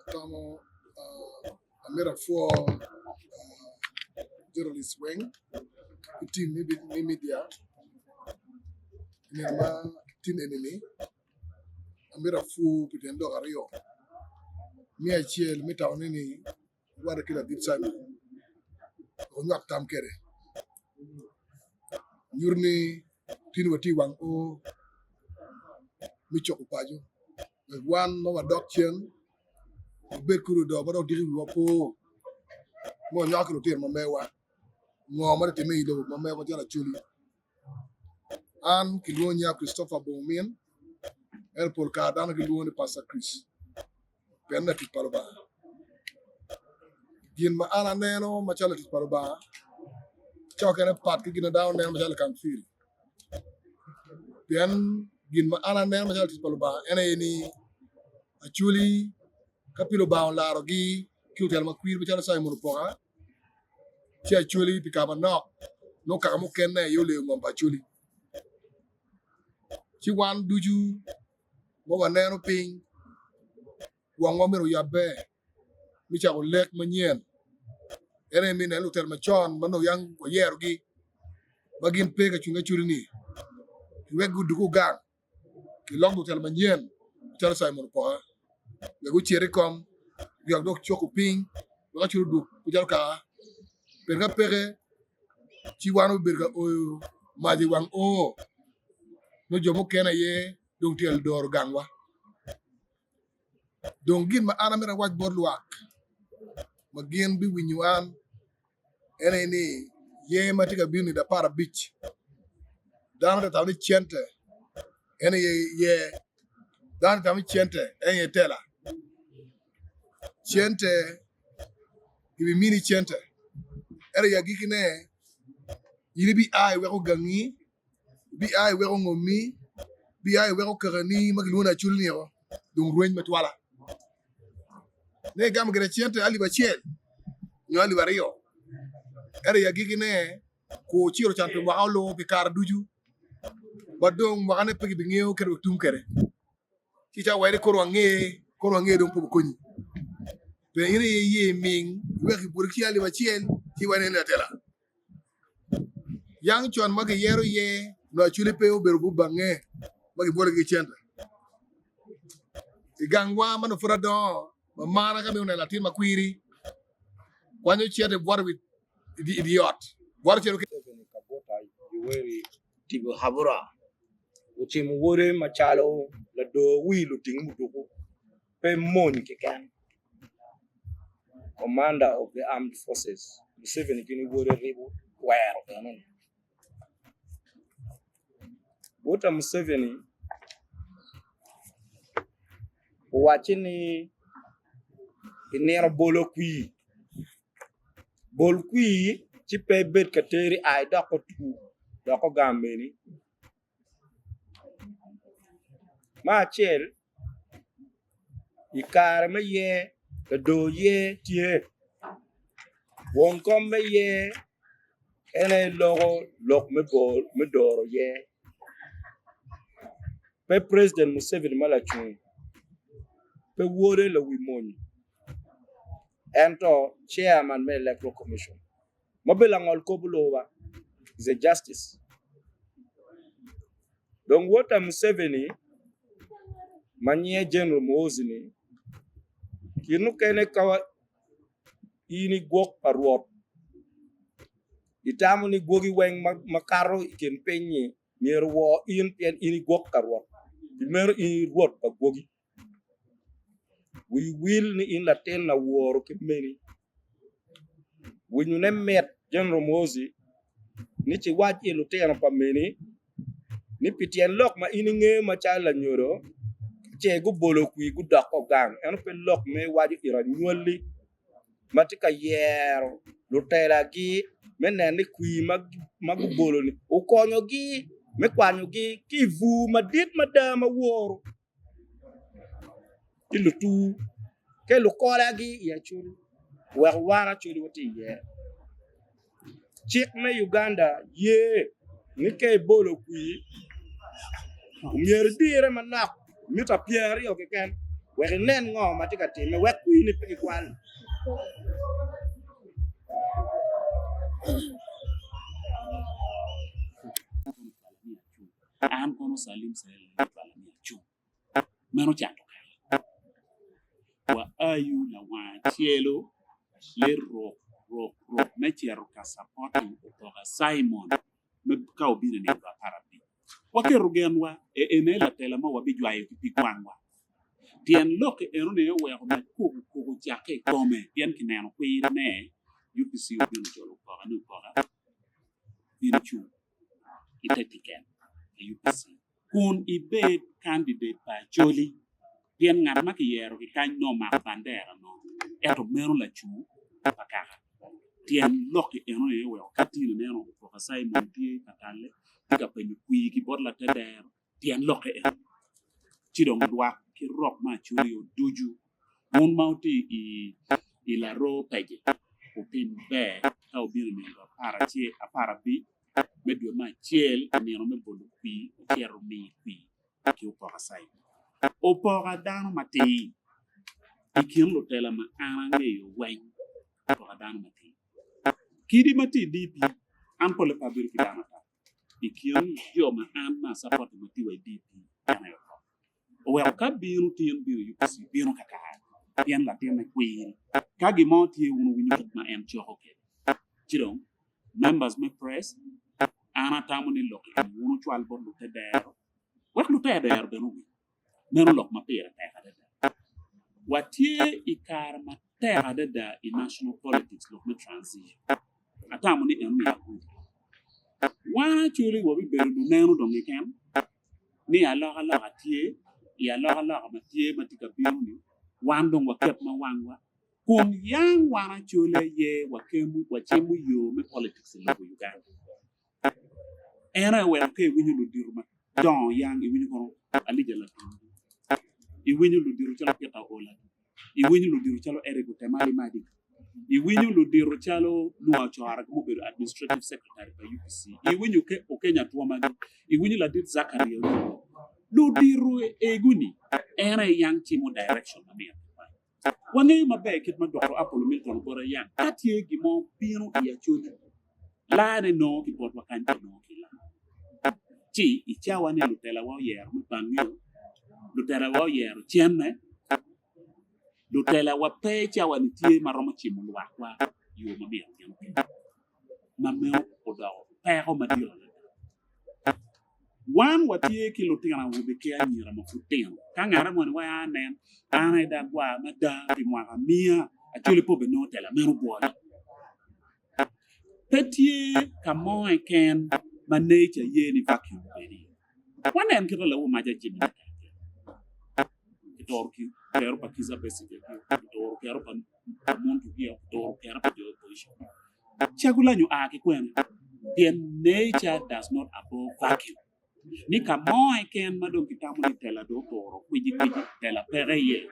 Atomo amito apwo journalist weng ki team me media nino ma tye eni amito apwo pi tyen lok aryo me acel me tamo ni rwatte ki ladit Simon wek wunywak tam kwede nyuto ni tin watye i wang oo me coko paco wek wan ma wadok cen wabed ki ododo ma dok diki wiwa po ma wanywako ki lutino ma mewa ngo ma tye ka timme i lobo ma mewa macalo Acholi. An kilwongo nyinga Christopher Bongomin ento pol kare dano gilwongo ni Pastor Chris pien latic pa Lubanga. Gin ma an aneno macalo latic pa Lubanga ca mukene pat ki gin ma dano neno macalo lakamfiri pien gin ma an aneno macalo latic pa Lubanga en aye ni Acholi ka pe Lubanga olarogi ki otelo makwiri macalo Cimon Opoka ci Acholi pi kare manok nongo kaka mukene aye oleyo ngom pa Acholi ci wan ducu ma waneno piny wangwa myero oyabbe me cako lek manyen en aye me neno lutela macon ma nongo yam wayerogi ma gin pe ka cung acoli-ni wek gudug gang kilok lutela manyen calo Cimon Opoka wek gucit i kom wek dok coko piny wek acol odug macalo kaka pien ka peke ci wan obedo ka oyo mac i wang oo nongo jo mukene aye dong tye ka doro gangwa. Dong gin ma an amito awac bot lwak ma gin biwinyo an en aye ni yer ma tye ka bino nino aparabic dano tye ka tamo ni cente en aye yer dano tye ka tamo ni cente en aye tela cente kibimini cente ento i agikkine in ibia iweko gangi bia iweko ngommi, bia iweko kakani ma gilwongo ni Acholi-ni-o dong rweny matwala. Ne igamo gire cente alip acel nyo alip aryo, ento i agikkine kur ciro can pi mwaka olungo pi kare ducu ma dong mwakane pe gibingeyo kit ma tum kwede. Ci ca weri koro wange, koro wange dong pe okonyi. Pien in aye iye ming iweko ibwoti ki alip acel ci iwaco ni en latela. Yang con ma giyero iye nongo Acholi pe obedo gubange ma gibwolo ki cente. I gangwa ma nongo pud adongo, mamana ka mito neno latin ma kwiri kwanyo cente bwoto i dye ot bwoto cente. Kaguta Yoweri Tibuhaburwa ocimo wode macalo lador wi luting muduku pe mony keken. Commander of the Armed Forces Museveni gin wode ribo twero enoni. Wota Museveni owacce ni i nino bolo kwir, bol kwir ci pe ibed ka teri a idok otur dok ogam meni. Me acel i kare me yer lador yer tye won kom me yer en aye loko lok me doro yer pe president Museveni ma lacung pe wode lawi mony ento chairman me electoral commission. ma obedo langol kop oluba is a justice dong wod pa Museveni ma nyinge General Muhoozi ni kit mukene ka in igwok pa Rwot itamo ni gwoki weng makato i kin piny-nyi myero owor in pien in igwok ka Rwot pi meno in i Rwot pa gwoki. Wi wil ni in latin laworo ki meni. Winyone mit General Muhoozi ni ci wac i lutino pa meni ni pi tyen lok ma in ingeyo macalo lanyodo ce gubolo kwir gudoko gang ento pe lok me waco ira anywali ma tye ka yero lutelagi me neno ni kwir ma gubolo-ni okonyogi me kwanyogi ki i bur madit mada ma woro. ki lutur ki lukolagi i Acholi wek wan Acholi watye iye. Cik me Uganda ye ni ka ibolo kwir myero idire manok. Mita pyeraryo keken wek inen ngo ma tye ka timme wek kwini pe kikwal. An kono Salim Sael aye ocwala ni acung. Meno cato kare. Wa ayu lawang acelo le ruk ruk ruk me cito ka supporting Opoka Simon me ka obino i nino aparabic. Waketo genwa i en aye latela ma wabijwayo ki pig wangwa. Tyen lok-ki enoni aye oweko ma kuku kuku ocakke i kome pien kineno kwirine UPC obino ojolo opoka ni opoka bino cung i te tiket pa UPC kun ibed kandidate pa Acholi pien ngat ma kiyero ki kany nongo omako bandera nongo ento meno lacung pa kaka. Tyen lok-ki enoni aye oweko ka tin ineno Opoka Simon tye ka talle tye ka penyo kwir ki bot latedero tyen lokke eno ci dong lwak ki rok me Acholi ducu wun ma wutye i laroo pece wutim ber ka wubino i nino aparabic me dwe me acel i nino me bolo kwir wucito wumiyo kwir ki Opoka Simon. Opoka dano matir i kin lutela ma an angeyo weng Opoka dano matir kidi ma tye i DP an pole pe abedo ki dano ata. I kin jo ma an ma acapoti ma tye wa i DP en aye oto. Oweko ka bino tin bino i UPC bino kakare pien latinne kwiri. Ka gin mo tye wun wuwinyo kit ma en coko kwede. Ci dong members me press an atamo ni lok eni wun wucwal bot lutedero wek lutedero bene owiny. Meno lok ma pire tek adada. Watye i kare matek adada i national politics lok me transition. Atamo ni eno myero agudi. Wan actually wabibedo luneno dong keken ni alokaloka tye i alokaloka ma tye ma tye ka bino ni wan dong waket ma wangwa kun yang wan actually aye wakemo wacimo yo me politics i lobo Uganda. En aye oweko ka iwinyo ludito madongo yang iwinyo kono Alija Latungi, iwinyo ludito calo Peter Ola, iwinyo ludito calo Eric Otemali Madi, iwinyo ludito calo Noah Ochora ma obedo administrative secretary pa UPC, iwinyo Okeny Atwomagi, iwinyo ladit Zachary Oringo. Ludito ego-ni en aye yang cimo direction ma myero gikwany. Wangeyo maber kit ma Dokto Apollo Milton obote yang ka tye gin mo bino i Acholi, lane nongo ki botwa kany pe nongo ki laa. Ci i cawa ni lutelawa oyero me bangio, lutelawa oyero cene, lutelawa pe i cawa ni tye ma romo cimo lwakwa yo ma myero gin okel. Ma meno odoko peko madit adada. Wan watye ki lutino awobe ki anyira ma pud tino. Ka ngat moni waco a nen, an aye dong agwar mada pi mwaka miya, Acholi pe obinongo tela meno bwola. Pe tye ka mo keken ma nature ye ni vacuum obed iye. Wanen kit ma lawo maca jami me kare kene. Kitoro kero pa Kizza Besigye, kitoro kero pa Muntu gio, kitoro kero pa jo opposition. Cagulanyi oa ki kwene? Pien nature does not abhor vacuum. Ni ka mo keken ma dong kitamo ni tela dong oturo kwicikwici, tela peke iye,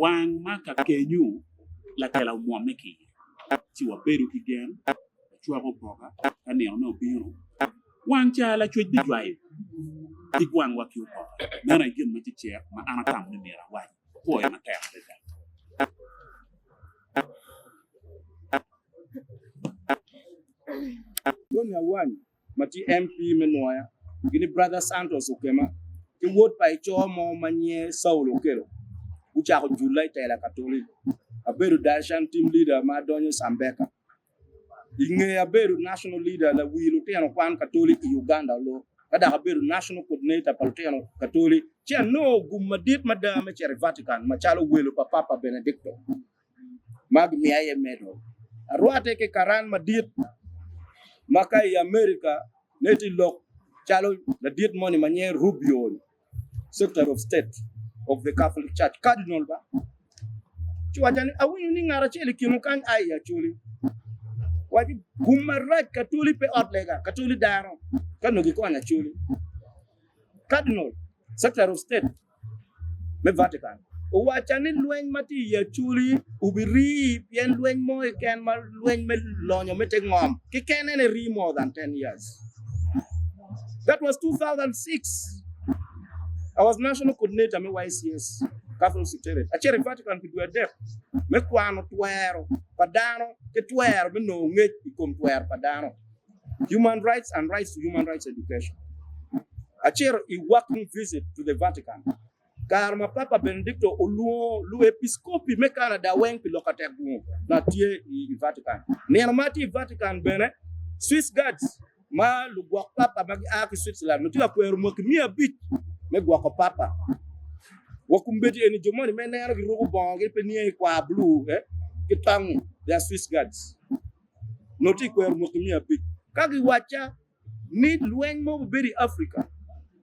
wang ma ka kenyu latela omwomme ki iye. Ci wabedo ki gen, wacwako opoka ka ninone obino, wang ca lacwec bijwayo ki gwangwa ki opoka. Meno aye gin ma cecek ma an atamo ni myero awac. Apwoyo matek adada. Tony Awany ma tye MP me Nwoya gini Brother Santos Okema ki wod pa eco mo ma nyinge Saul Okello gucako julla i tela Katoli. Abedo Dacian team leader ma adonyo i Sambeka. I ngeye abedo national leader lawi lutino kwan Katoli i Uganda olo ka dok abedo national coordinator pa lutino Katoli ci anongo gum madit mada me cito i Vatican macalo welo pa Papa Benedicto. ma gimiya iye medal. Arwatte ki karan madit ma ka i America ne tye lok calo ladit moni ma nyinge Rubio ni, Secretary of State of the Catholic Church, Cardinal ba. Ci waca ni awinyo ni ngat acel i kinwu kany a i Acholi. Waci gum marac Katoli pe ot lega, Katoli dano ka nongo gikonyo Acholi. Cardinal, Secretary of State me Vatican owacca ni lweny ma tye i Acholi obirii pien lweny mo keken ma lweny me lonyo me te ngom keken en eri more than 10 years. That was 2006. I was national coordinator me YCS, Catholic Secretariat. Acito i Vatican pi dwe adek me kwano twero pa dano ki twero me nongo ngec i kom twero pa dano, human rights and rights to human rights education. Acito i working visit to the Vatican. Kare ma Papa Benedicto olwongo luepiskopi me Canada weng pi lok atek gungu ma tye i Vatican. Nino ma atye i Vatican bene, Swiss Guards ma lugwok papa ma gia ki Switzerland onongo tye ka kwero mwaki 500 me gwoko papa. Wa kombeddi eni jo moni ma ineno giruko bongogi pe niye kwar bulu ki tongi, they are Swiss Guards. Onongo tye ka kwero mwaki 500. Ka giwacca ni lweny mo obibedo i Africa,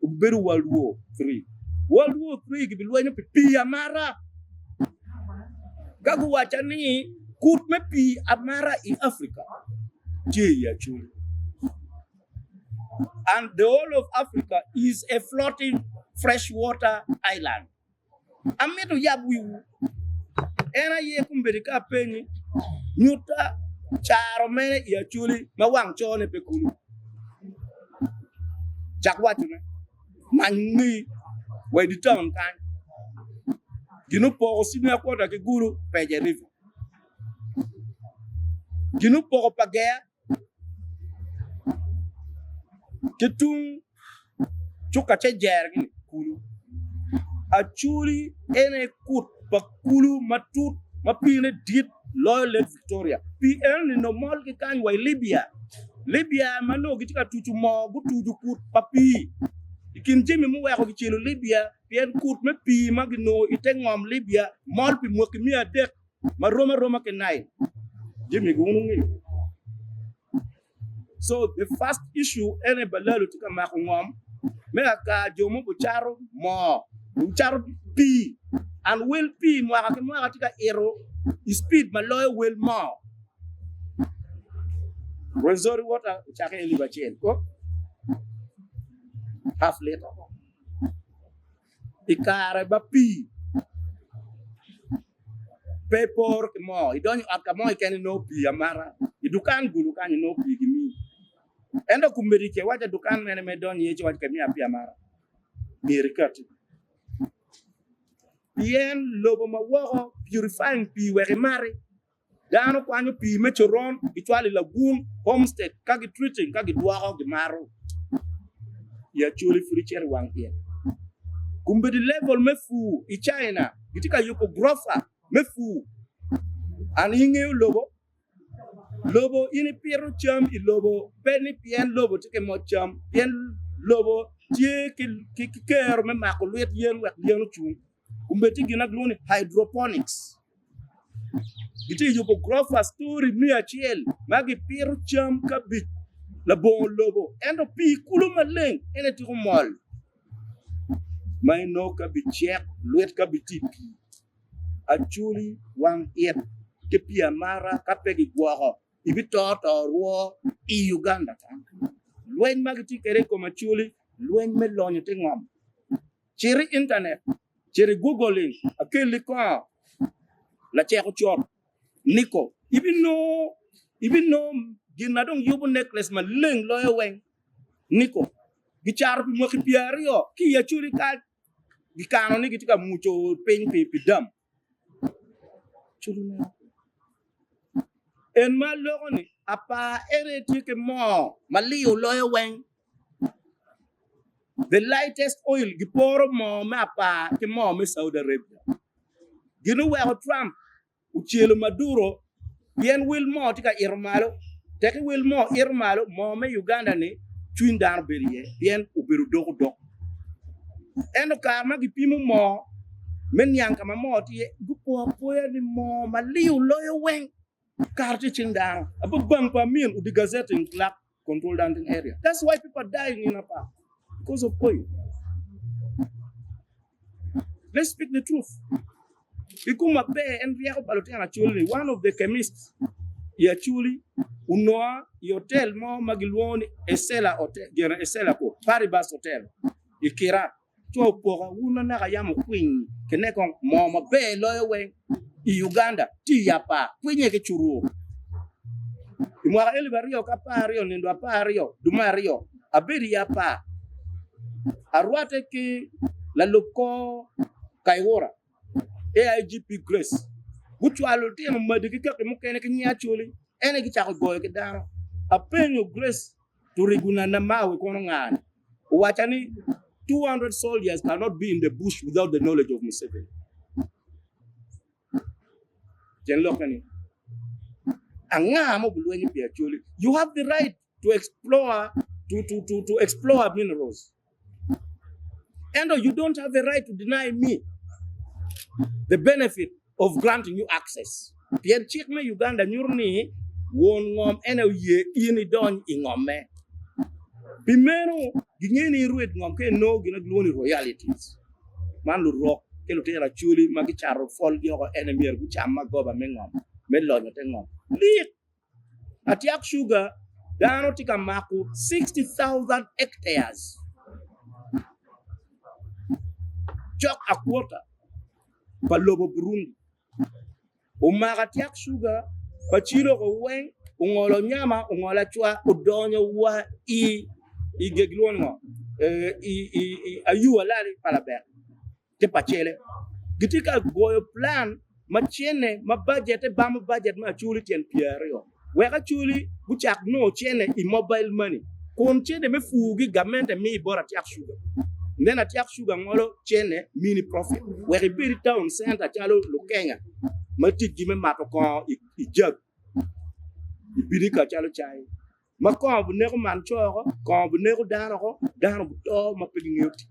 obibedo World War Three. World War Three gibilwenyo pi pii amata. Ka guwacca ni kut me pii amata i Africa tye i Acholi. And the whole of Africa is a floating freshwater island. Amito yab wiwu. En aye kombeddi ka apenyi, nyutta caro mene i Acholi ma wang cone pe kulu. Cak wacone, many ngeyi wa i dye taun kany. Gin opoko Sydney Akwota ki Gulu, Peje River. Gin opoko pa Gea ki tung cuka ce jergi ni kulu. Acholi en aye kut pa kulu matut ma piine dit loyo Lake Victoria. Pii enoni nongo mol ki kany wa i Libya. Libya ma nongo gitye ka tuco moo gutuco kut pa pii. I kin jami muweko gicelo Libya pien kut me pii ma ginongo i te ngom Libya mol pi mwaki 300 ma rom aroma ki Nile. Jami gu wun wungeyo. So the first issue ene balalo tye ka mako ngom me aka jo mo gucato moo, gucato pii and wel pii mwaka ki mwaka tye ka ito i speed ma loyo wel moo. Rwenzori water ocake alip acel ko half liter. I kare ma pii pe por ki moo, idonyo i ot ka mo keken inongo pii amata, i dukan gulu kany inongo pii gimiyi. Ento kombeddi ce iwaco dukan mene ma idonyo iye ci iwaco kimiya pii amata, myero ikati. Pien lobo ma woko purifying pii wek imati. Dano kwanyo pii me coron gicwalo i lagun, homestead, ka gi treating ka gidwoko gimato. I Acholi pud icito i wang it. Kombeddi level me pur i China gitye ka yubo gurofa me pur. An ingeyo lobo? Lobo in ipito cam i lobo pe ni pien lobo tye ki moc cam pien lobo tye ki kero me mako lwit yen wek yen ocung. Kombeddi tye gin ma kilwongo ni hydroponics. Gitye ka yubo gurofa stori 100 ma gipito cam kabic labongo lobo ento pii kulu maleng en aye tiko mol ma inongo kabic cek lwit kabic tye i pii acoli wang it ki pii amata ka pe gigwoko ibito to rwo i Uganda kany. Lweny ma gitye kwede i kom acoli lweny me lonyo te ngom. Cit i intanet, cit i Googling, akelli kongo lacek ocot, nickel, ibinongo ibinongo gin ma dong yubo necklace maleng loyo weng, nickel. Gicato pi mwaki 20 ki i Acholi kany, gikano ni gitye ka muco piny pi pi dam. En ma aloko ni apar en aye tye ki moo maliu loyo weng. The lightest oil giporo moo me apar ki moo me Saudi Arabia. Gin oweko Trump ocelo Maduro pien wel moo tye ka ito malo. Teki wel moo ito malo, moo me Uganda ni cwiny dano bedo iye pien obedo odok odok. Ento kare ma gipimo moo me niang ka ma moo tye iye, gupo apoya ni moo maliu loyo weng. Kare tye i cing dano. Abo bang pa amin odi gazetting clerk control hunting area. That's why people are dying in Apar because of oil. Let's speak the truth. I kom maber en ryeko pa lutino Acholi ni one of the chemists i Acholi ononga i hotel mo ma gilwongo ni Esela Hotel, gin Esela ko, Paribas Hotel i Kira. Co opoka wun ma naka yam wukwiny kine kong moo maber loyo weng i Uganda tye i apar kwinye ki curur. I mwaka 2012 nindo 12 dwe me aryo abedo i apar arwatte ki Lalub kor Kayihura, AIGP Grace, gucwalo lutino madi ki kaki mukene ki nying Acholi, en aye gicako goyo ki dano. Apenyo Grace Turiguna Namawe kono nga-ni, owacca ni 200 soldiers cannot be in the bush without the knowledge of Museveni. Tyen lokke ni, anga ma obilwenyo pi Acholi? You have the right to explore, to, to, to, to explore minerals. Ento you don't have the right to deny me the benefit of granting you access. Pien cik me Uganda nyuto ni won ngom en aye oye in idony i ngomme. Pi meno, gingeyo ni irwed ngom ka inongo gin ma gilwongo ni royalties. Man lurok ki lutino acholi ma gicato polgi oko en aye myero gucam magoba me ngom me lonyo te ngom. Lik! Atyak cuga dano tye ka mako 60,000 hectares cok a quota pa lobo Burundi. Omako atyak cuga pa Ciloko weng ongolo nyama ongolo acwa odonyo wa i gilwongo ni ngo i ayu alali pa labek. ki pacele. Gitye ka goyo plan ma cene ma bajette bamo bajet me Acholi tyen pyeraryo wek Acholi gucak nongo cene i mobile money kun cene me purgi gamente miyo bot Atiak Sugar. Then Atiak Sugar ngolo cene mini profit wek ibed i town center calo Lukenya ma ticgi me mato kongo i jag i birika calo cai. Ma kongo bineko man co oko, kongo bineko dano oko, dano bito ma pe gingeyo tic.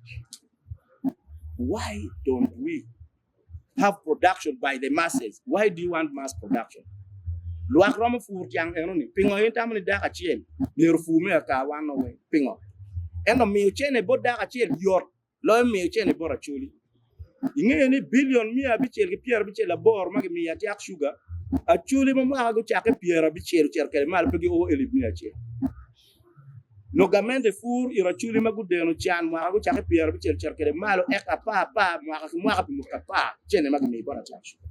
Why don't we have production by the masses? Why do you want mass production? Lwak romo pur tyang eno-ni. Pingo in itamo ni dako acel myero opur me aka wan weng? Pingo? Ento miyo cene bot dako acel yot loyo miyo cente bot Acholi. Ingeyo ni bilion 678 ma gimiyo Atiak Sugar, Acholi ma mwaka gucakke 50 ocito kwede malo pe gio elip 100. Nongo gamente pur ito Acholi ma gudeno can mwaka gucakke 50 ocito kwede malo eka apar apar mwaka ki mwaka pi mwaka apar cente ma gimiyo bot Atiak Sugar.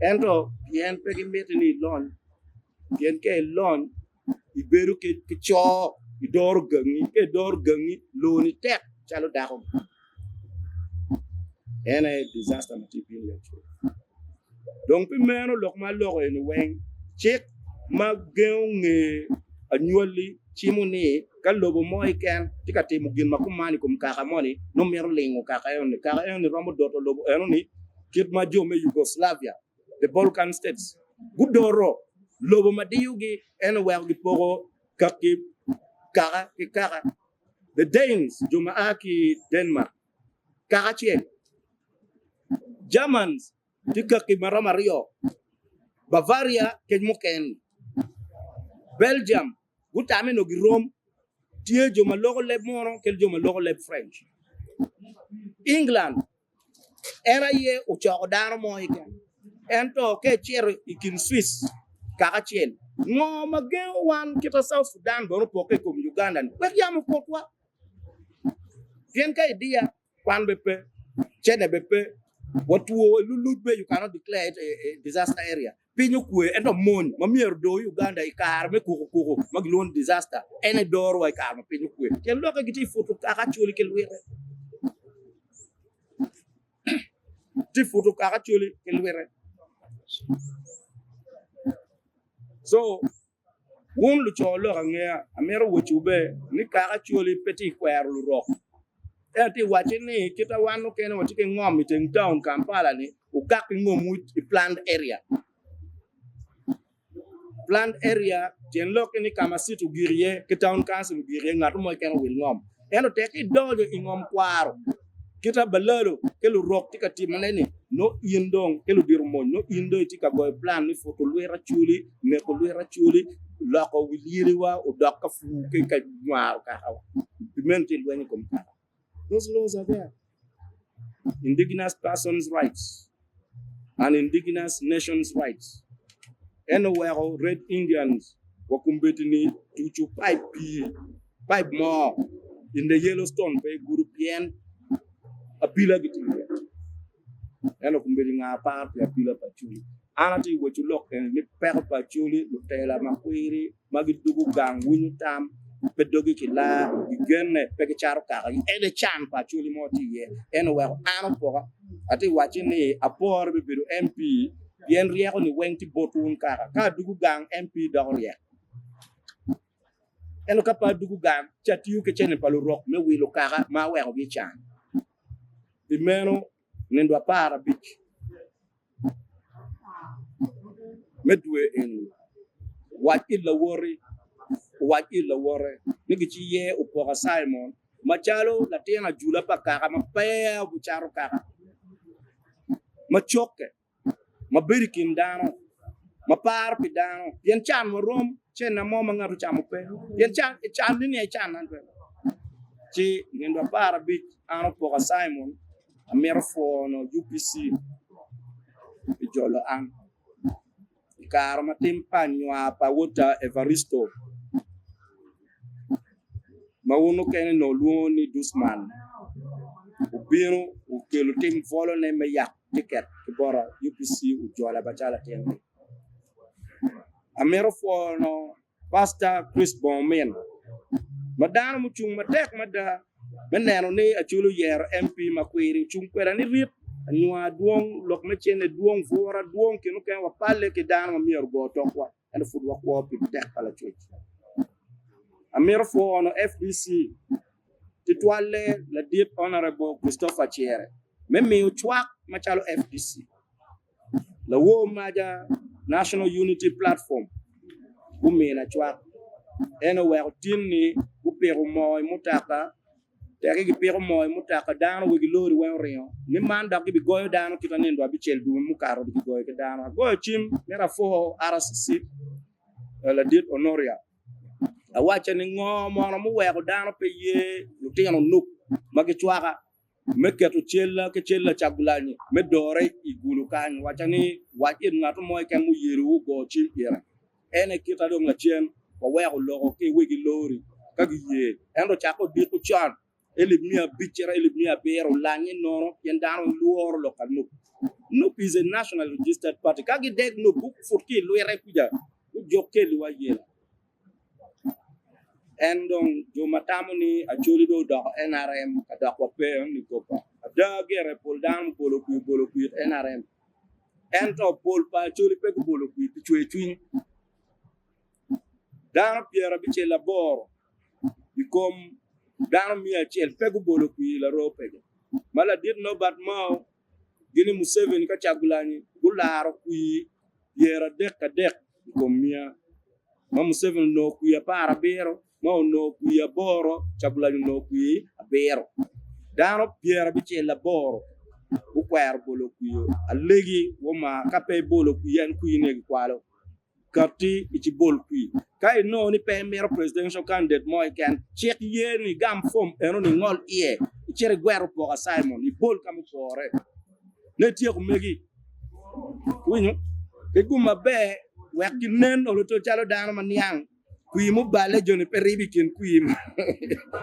Ento pien pe gimiti ni ilony, pien ka ilony ibedo ki coo idoro gangi, ka idoro gangi loni tek calo dako. En aye disaster ma tye bino i Acholi. Dong pi meno lok ma aloko eni weng cik ma gengo nge anywali cimo ni ka lobo mo keken tye ka timo gin ma kuman i kom kaka moni nongo mito lingo kaka enoni, kaka enoni romo doto lobo enoni kit ma jo me Yugoslavia the Balkan states gudoro lobo ma diyogi en oweko gipoko kaki kaka ki kaka. The Danes, jo ma a ki Denmark, kaka acel. Germans tye kaki ma romo aryo, Bavaria kec mukene. Belgium gutame nongo girom, tye jo ma loko leb munu ki jo ma loko leb French. England En aye ocoko dano mo keken. Ento ka icito i kin Swiss kaka acel, ngo ma gengo wan kita South Sudan bene opokke i kom Uganda ni wek yamo okutwa? Pien ka idiya, kwan bene pe, cene bene pe, watwo luluc bene you cannot declare it a disaster area. Piny okwe ento mony ma myero odor Uganda i kare me kuku kuku ma gilwongo ni disaster en aye dorowa i kare ma piny okwe. Tyen lokke gitye ka puto kaka Acholi ki lwite. Tye puto kaka Acholi ki lwite. So wun luco lok angeya amito wacciwu be ni kaka Acholi pe tye ka kwero lurok. Ento atye ka wacci ni kita wan mukene watye ki ngom i teng taun Kampala ni wukak ki ngomwu i planned area. Planned area tyen lokke ni ka ma city ogik iye ki town council ogik iye ngat mo keken owil ngom. Ento tek idonyo i ngom kwaro kita balalo ki lurok tye ka timone ni nongo in dong ki ludito mony nongo in dong itye ka goyo plan me puto lwit acholi, neko lwit acholi, loko wi lyeliwa odok ka pur ki ka nywaro kakawa. Pi meno tye lweny i kom kaka. Those laws are there. Indigenous persons rights and indigenous nations rights. En oweko Red Indians wa kombeddi ni tucu pipe pii, pipe moo in the Yellowstone pe gudo pien apila gitye iye. Ento kombeddi nga paro pi apila pa Acholi? An atye ka waco lok eni ni peko pa Acholi lutela makwiri ma gidwogo gang winyo tam. Pe dogi kilaa, gigenne, pe gicato kakagi. En aye can pa Acholi mo tye iye. En oweko an opoka. Atye ka wacci ni apore me bedo MP pien ryeko-ni weng tye bot wun kaka. Ka adwogo gang, MP doko ryek. Ento ka pe adwogo gang, ci atiyo ki cente pa lurok me wilo kaka ma awekogi i can. Pi meno, nindo 15 me dwe eni, wac it lawoti, owac it lawote ni giciye opoka Cimon macalo latin ajula pa kaka ma peya obicato kaka ma cokke. ma bedo i kin dano, ma paro pi dano, pien can warom cenna mo ma ngat ocamo pe, pien can can ni aye can an bene. Ci nindo 15 an opoka Simon amito pwono UPC pi jolo an. I kare ma tim pa nywar pa wota Evaristo ma wun mukene onongo wulwongo ni Dusman obino okelo tim bwolone me yak tiket ki bota, UPC ojola macalo latingi. Amito pwono Pastor Chris Bongomin ma dano mucung matek mada me neno ni Acholi oyero MP ma kwiri ocung kweda ni rit anywar dwong lok me cene dwong bura dwong kine mukene wapalle ki dano ma myero ogo tokwa ento pud wakwo pi tek pa Lacwec. Amito pwono FDC tutwalle ladit Honourable Christopher Cere me miyo cwak macalo FDC. Lawor maca National Unity Platform gumina cwak en oweko tin-ni gupiko moo i mutoka teki gipiko moo i mutoka dano wegi lori weng oringo ni man dok gibigoyo dano kit ma nino abicel dwe mukato gigoyo ki dano agoyo cim myero apwo RCC ladit Onoria awacce ni ngo mono muweko dano pe ye lutino nuk ma gicwaka me keto cella ki cel lacagulanyi me dore i gulu kany, wacca ni, Wac it ngat mo keken muyelowu ogo cim ire. En aye kita dong lacen waweko loko ki wegi lori ka giye. Ento cakke odiko con, elip 500 cito elip 900 olanye nono pien dano lworo lok pa nup. Nup is a national registered party. Ka gideg nup guput ki i lwite kuca gujuk keliwa ayela. En dong jo ma tamo ni Acholi dong odoko NRM ka dok wa pe ni goba. Ada gire pol dano mubolo kwir obolo kwir NRM. Ento pol pa Acholi pe gubolo kwir pi cwer cwiny. Dano 98 i kom dano 100 pe gubolo kwir laroo pege. Ma ladit Nobert Mao gini Museveni ka Cagulanyi gularo kwir 33 i kom miya ma Museveni onongo kwir 17, ma onongo kwir aboro, Cagulanyi onongo kwir abiro. Dano 98 gukwero bolo kwir. Alegi woma ka pe ibolo kwir en kwir ni gikwalo. Katti icibol kwir. Ka inongo ni pe imito presidential candidate mo keken, cik ye ni igam form eno ni ingol iye icit igwet opoka Simon ibol ka mupore. Ne ityeko megi. Iwinyo? Ki gum maber wek ginen oloto calo dano ma niang kwir muballe joni pe ribo i kin kwir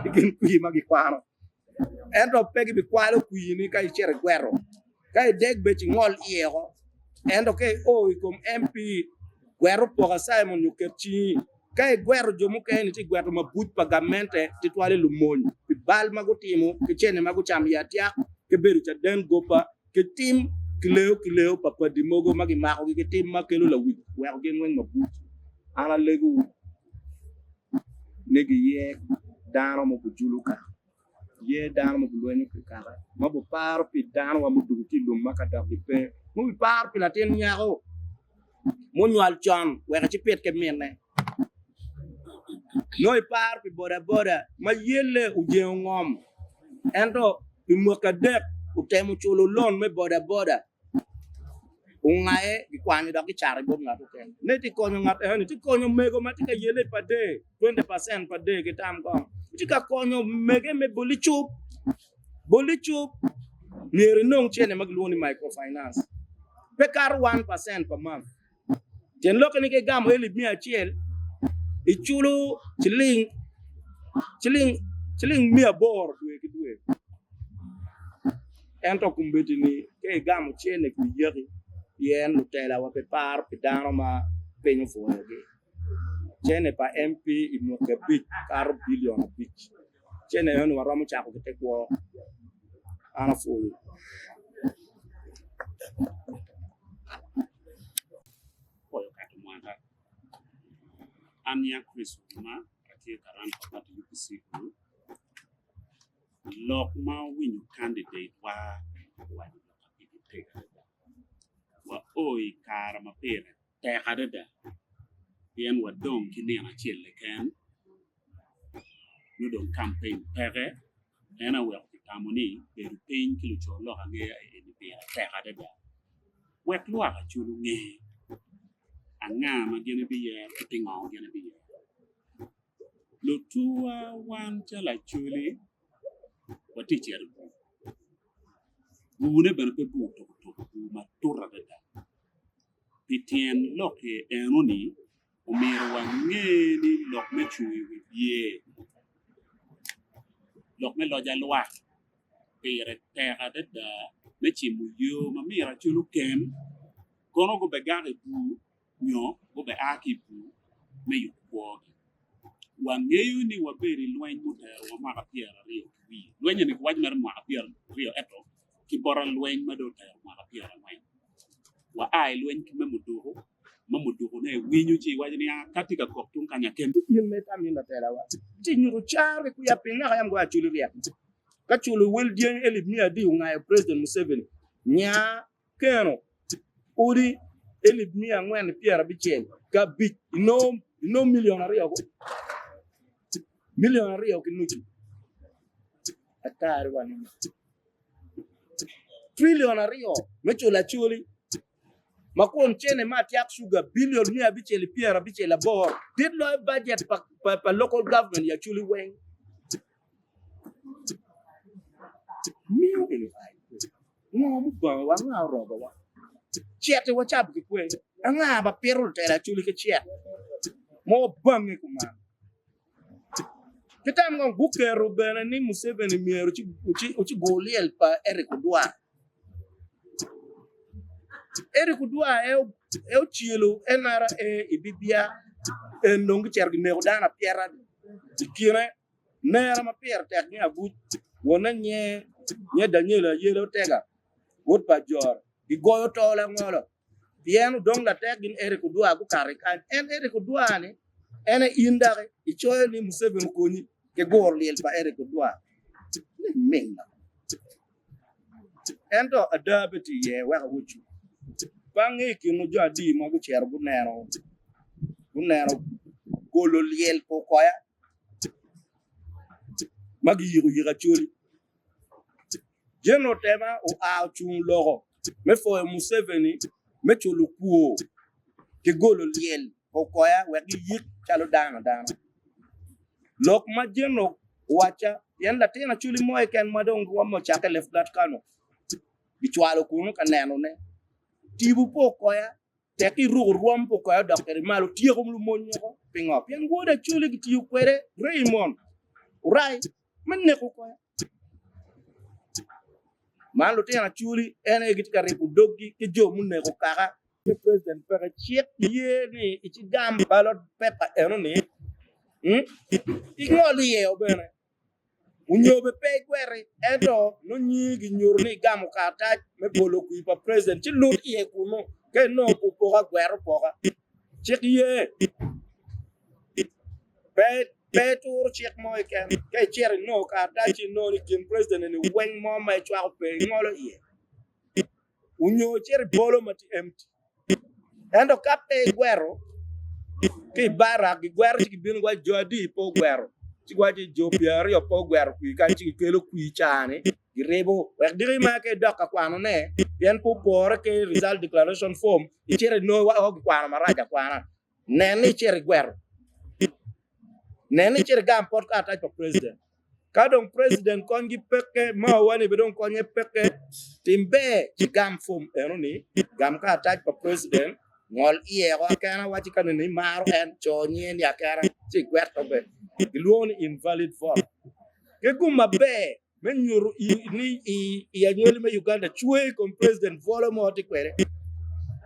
i kin kwir ma gikwano. Ento pe gibikwalo kwir-ni ka icito igweto. Ka ideg bec ingol iye oko. Ento ka io i kom MP, gwet opoka Simon nyo ket cingi. Ka igweto jo mukene-ni ci igweto mabuc pa gamente tutwale lumony pi bal ma gutimo ki cente ma gucamo i atyak ki bedo caden goba ki tim kileo kileo pa padi mogo ma gimakogi ki tim ma kelo lawic weko gin weng mabuc. An alegowu ni giyer dano ma obijulu kaka, yer dano ma obulwenyo pi kaka, ma obiparo pi danowa mudwogo ki i lum ma ka dok gipe, ma obiparo pi latin nyako munywal con wek ecipit ki minne. Nongo iparo pi bodaboda ma yelle ojengo ngom ento pi mwaki adek otemo culo lon me bodaboda ongaye gikwanyo dok gicato bot ngat mukene. Ne tye konyo ngat enoni tye konyo mego ma tye ka yelle per day 20% per day ki tam kong tye ka konyo mege me boli cup boli cup myero inong cene ma gilwongo ni microfinance pe kato 1% per month. Tyen lokke ni ka igamo elip 100, iculo ciling ciling ciling 800 dwe ki dwe. Ento kombeddi-ni ka igamo cene ki yaki pien lutelawa pe paro pi dano ma piny opwoyogi. Cene pa MP i mwaki abic kato bilion abic. Cene enoni waromo cako ki te kwo. An apwoyo. Pwoyo kato mwaka. An nyinga Chris Oruma, atye karan pa pati UPC Group. Lok ma owinyo candidate wa owaco lok ma pigi tego adada. Wa o i kare ma pire tek adada pien wadong ki nino acel keken nongo dong kampen peke en aye oweko kitamo ni bedo piny ki luco lok angeya eni pire tek adada wek lwak acul onge anga ma gin gibiyero ki pingo gin gibiyero. Lutuwa wan calo acholi watye ka cito i bur, burne bene pe bur tuko tuko bur matut adada pi tyen lok enoni omyero wange ni lok me cung i wi bye lok me loc alwak pire tek adada me cimo yo ma myero acol okem kono gubegak i bur nyo gubea ki i bur me yubo kwogi. Wangeyo ni wabedo i lweny muterowa mwaka pyeraryo ki wiye. Lweny eni kiwaco mere mwaka pyeraryo ento ki bota lweny ma dong otero mwaka pyerangwen. Waa i lweny ki me muduku ma mudukune iwinyo ci iwaco ni a ka tye ka kok tung kany aken. In ma itamo in latelawa ci inyuto caro ki kwiya piny naka yam goyo acoli ryek ka culo wel dyangi elip miya adi ongayo president Museveni nya Keno odi elip 495 inongo milion 2 ki nucu atari wa ni trilion 2 me culo acholi ma kun cene ma atyak cuga bilion 558 dit loyo bajet pa local government i acholi weng. Miyo eni Ngo mubangowa? Anga orobowa? Cet-ti wacabo ki kwe. Anga ma pito lutela acoli ki cet ma wabange kuman? Ki tam kong, guketo bene ni Museveni myero ocigur lyel pa Eric Odwar. Eric Odwar aye ocelo NRA i bibia en dong gicito gineko dano apita i kine. Nera ma pire tek ni abuc wonne nye nye Daniel Ayela Otega wod pa Ajora gigoyo tol angolo pien odong latek gin Eric Odwar gukato i kany. En Eric Odwar ni en aye in daki icoyo ni Museveni okonyi ki guro lyel pa Eric Odwar ni ming Ento ada pe tye iye wek awocwu. Pe angeyo i kin jo adi ma gucito guneno guneno golo lyel pa okoya. ma giyiko yiko Acholi. General Otema oa ocung oloko me pwoyo Museveni me culo kwor ki golo lyel pa Okoya wek giyik calo dano adana. Lok ma General owacca pien latin Acholi mo keken ma dong rwomme ocakke i Left Blood Kano gicwalo kunu ka nenone. Tipo pa Okoya Tek iruko rwom pa okoyo dok kwede malo, tyeko lumony woko. Pingo? Pien wod Acholi gitiyo kwede Raymond Orai me neko okoya. Man lutino Acholi en aye gitye ka ribo doggi ki jo muneko kaka. President peke cik ye ni icigam ballot paper enoni ingol iye bene. Onyo bene pe igweti ento nongo nyingi ginyuto ni igamo karatac me bolo kwir pa president ci lut iye kunu ka inongo opoka gwet opoka cik ye pe pe ituro cik mo keken ka icito inongo karatac ci inongo ni i kin president eni weng mo ma icwako pe ingolo iye. Onyo icito i bolo ma tye empty. Ento ka pe igwero ki i barak gigwero ci gibino giwaco jo adi pe ogwero ci giwaco ni jo pyeraryo pe ogwero kwir kany ci gikelo kwir ca-ni giribo wek diki ma ka idok ka kwanone pien pe opore ki result declaration form icito inongo woko gikwano marac akwana nen ni icito igwero nen ni icito igam pot karatac pa president. Ka dong president konygi peke, mawa ni bene dong konye peke, tim ber ci gam form eno ni, gam karatac pa president, ngol iye ko akena waci ka nene imaro en, co nyinge ni akena ci igwetto be. Gilwongo ni invalid vote. Ki gum maber me nyuto ni i anywali me Uganda cwer i kom president bwolo mo tye kwede.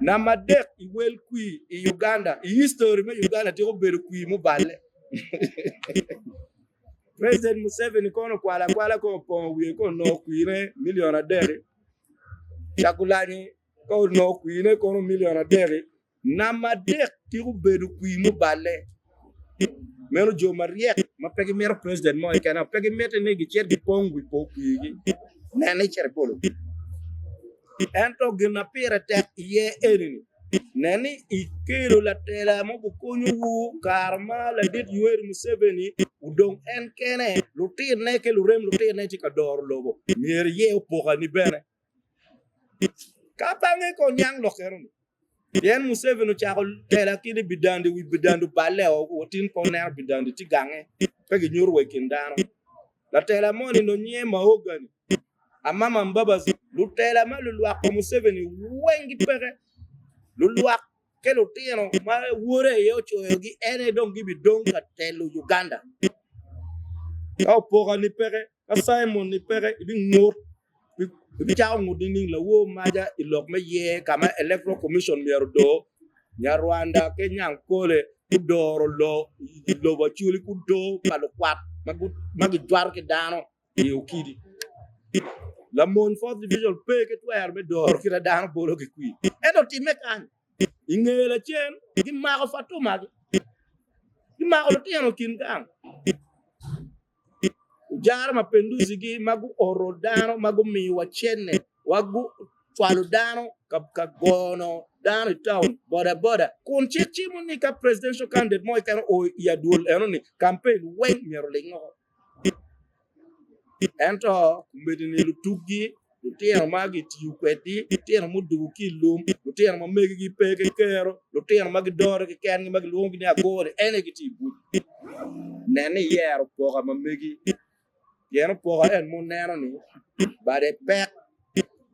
Namba adek i wel kwir i Uganda, i history me Uganda tika obedo kwir muballe. President Museveni kono okwalo akwala kono opongo wiye kono onongo kwirne milion adek-ki, Kyagulanyi ka onongo kwirne kono milion adek-ki, Namba adek tika obedo kwir muballe. Meno jo maryek ma pe gimito president mo keken pe gimiti ni gicit gipong wi po kwirgi. Nen ni icito ibolo kwir. Ento gin ma pire tek iye eni-ni, nen ni ikelo latela ma obikonyowu kare ma ladit Yoweri Museveni odong en kene, lutinne ki lurem lutinne tye ka doro lobo, myero iye opokani bene. Ka pe ange ko niang lok eno-ni, pien Museveni ocako tela ki ni bidandi wi bidandi oballe o tin pe oneno bidandi tye gange pe ginyuto wa i kin dano. Latela moni nongo nyinge Mahogany Amama Mbabazi lutela ma lulwak pa Museveni weng gipeke lulwak ki lutino ma wode aye ocoyogi en aye dong gibidong ka telo Uganda. Ka opoka-ni peke, ka Simon-ni peke, ibingut, ibicako ngut nining lawor maca i lok me yer ka ma Electoral Commission myero odor, Nyarwanda ki Nyankole gudoro lobo Acholi ki odoo pa lukwat ma gijwato ki dano. I Okidi. Lamony Fourth Division pe ki twero me doro kit ma dano bolo ki kwir. Ento otimme kany. I nge lacen, gimako Fatuma, gimako lutino i kin gang. Ojara mapinduzi-gi ma guoro dano ma gumiyowa cente wa gucwalo dano ka gono dano i taun bodaboda kun cik cimo ni ka presidential candidate mo keken oo i adwol enoni campaign weng myero oling woko. Ento kombeddi-ni lutuggi, lutino ma gitiyo kwedgi, lutino mudwogo ki i lum, lutino ma megigi pe ki kero, lutino ma gidore kekengi ma gilwongogi ni agurri, en aye gitye i buc. Nen ni iyero opoka ma megi, pien opoka en ma wuneno-ni bade pek.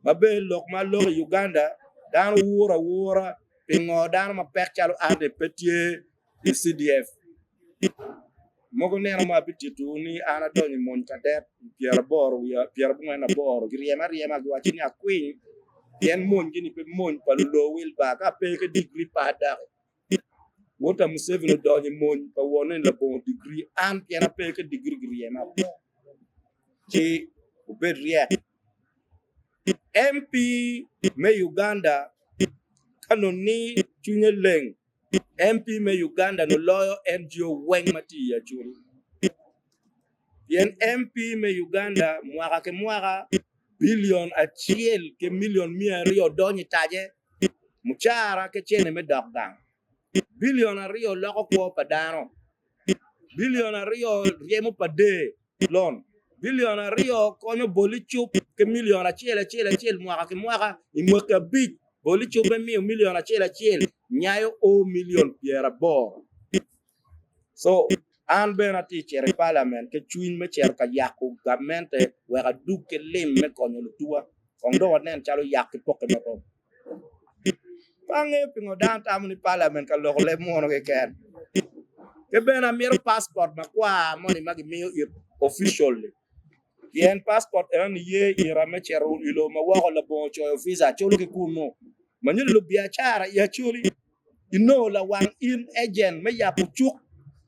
Ma bene lok ma aloko i Uganda, dano wuro awura pingo dano mapek calo an-ni pe tye i CDF. Mogo nino mo abititowu ni an adonyo i mony kadet pyerabongwen aboro, giryema aryema giwacci ni akwiny pien monygi-ni pe mony pa lulo wilbar ka ape ki digri pe adaki. Wota Museveni odonyo i mony pa wonne-ni labongo digri, an pien ape ki digri giryema ci wubed ryek. MP me Uganda ka nongo ni cwinye leng MP me Uganda nongo loyo NGO weng ma tye i Acholi. Pien MP me Uganda mwaka ki mwaka bilion acel ki milion 200 donyo i tace, mucara ki cene me dok gang. Bilion aryo loko kwo pa dano. Bilion aryo ryemo pa der. Lon. Bilion aryo konyo boli cup ki milion acel acel acel mwaka ki mwaka i mwaki abic. Boli cup me miyo milion acel acel nyayo o milion 80. So, an bene atye cito i palament ki cwiny me cito ka yako gamente wek adug ki lim me konyo lutuwa. Kong dong wanen calo yak ki pokke marom. Pe angeyo pingo dano tamo ni parliament ka loko leb munu keken. Ki bene amito passport makwar moni ma gimiyo it officially. Pien passport enoni ye ira me cito i lobo ma woko labongo coyo visa aculo ki kunu. Ma nyuto lubiacara i Acholi inongo lawang in agent me yabo cuk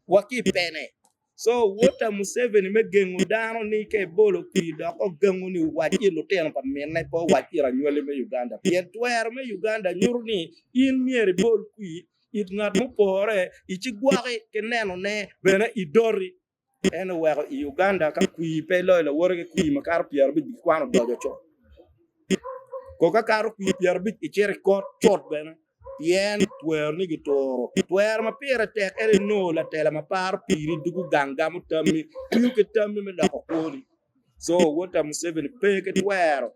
wa ki i pene. So wota Museveni me gengo dano ni ka ebolo kwir dok ogengo ni owac it lutino pa minne pe owac it anywali me Uganda pien twero me Uganda nyuto ni in myero ibol kwir it ngat mupore ici gwoki ki neno ne bene idoti. En oweko i Uganda ka kwir pe iloyo lawote ki kwir makato 50 gikwano odoco cut. Ko ka kato kwir 50 icito i kot cut bene. Pien twero ni gituro. Twero ma pire tek en inongo latela ma paro piri dugo gang gamo tammi, tiyo ki tammi me loko kwoni. So wod pa Museveni pe ki twero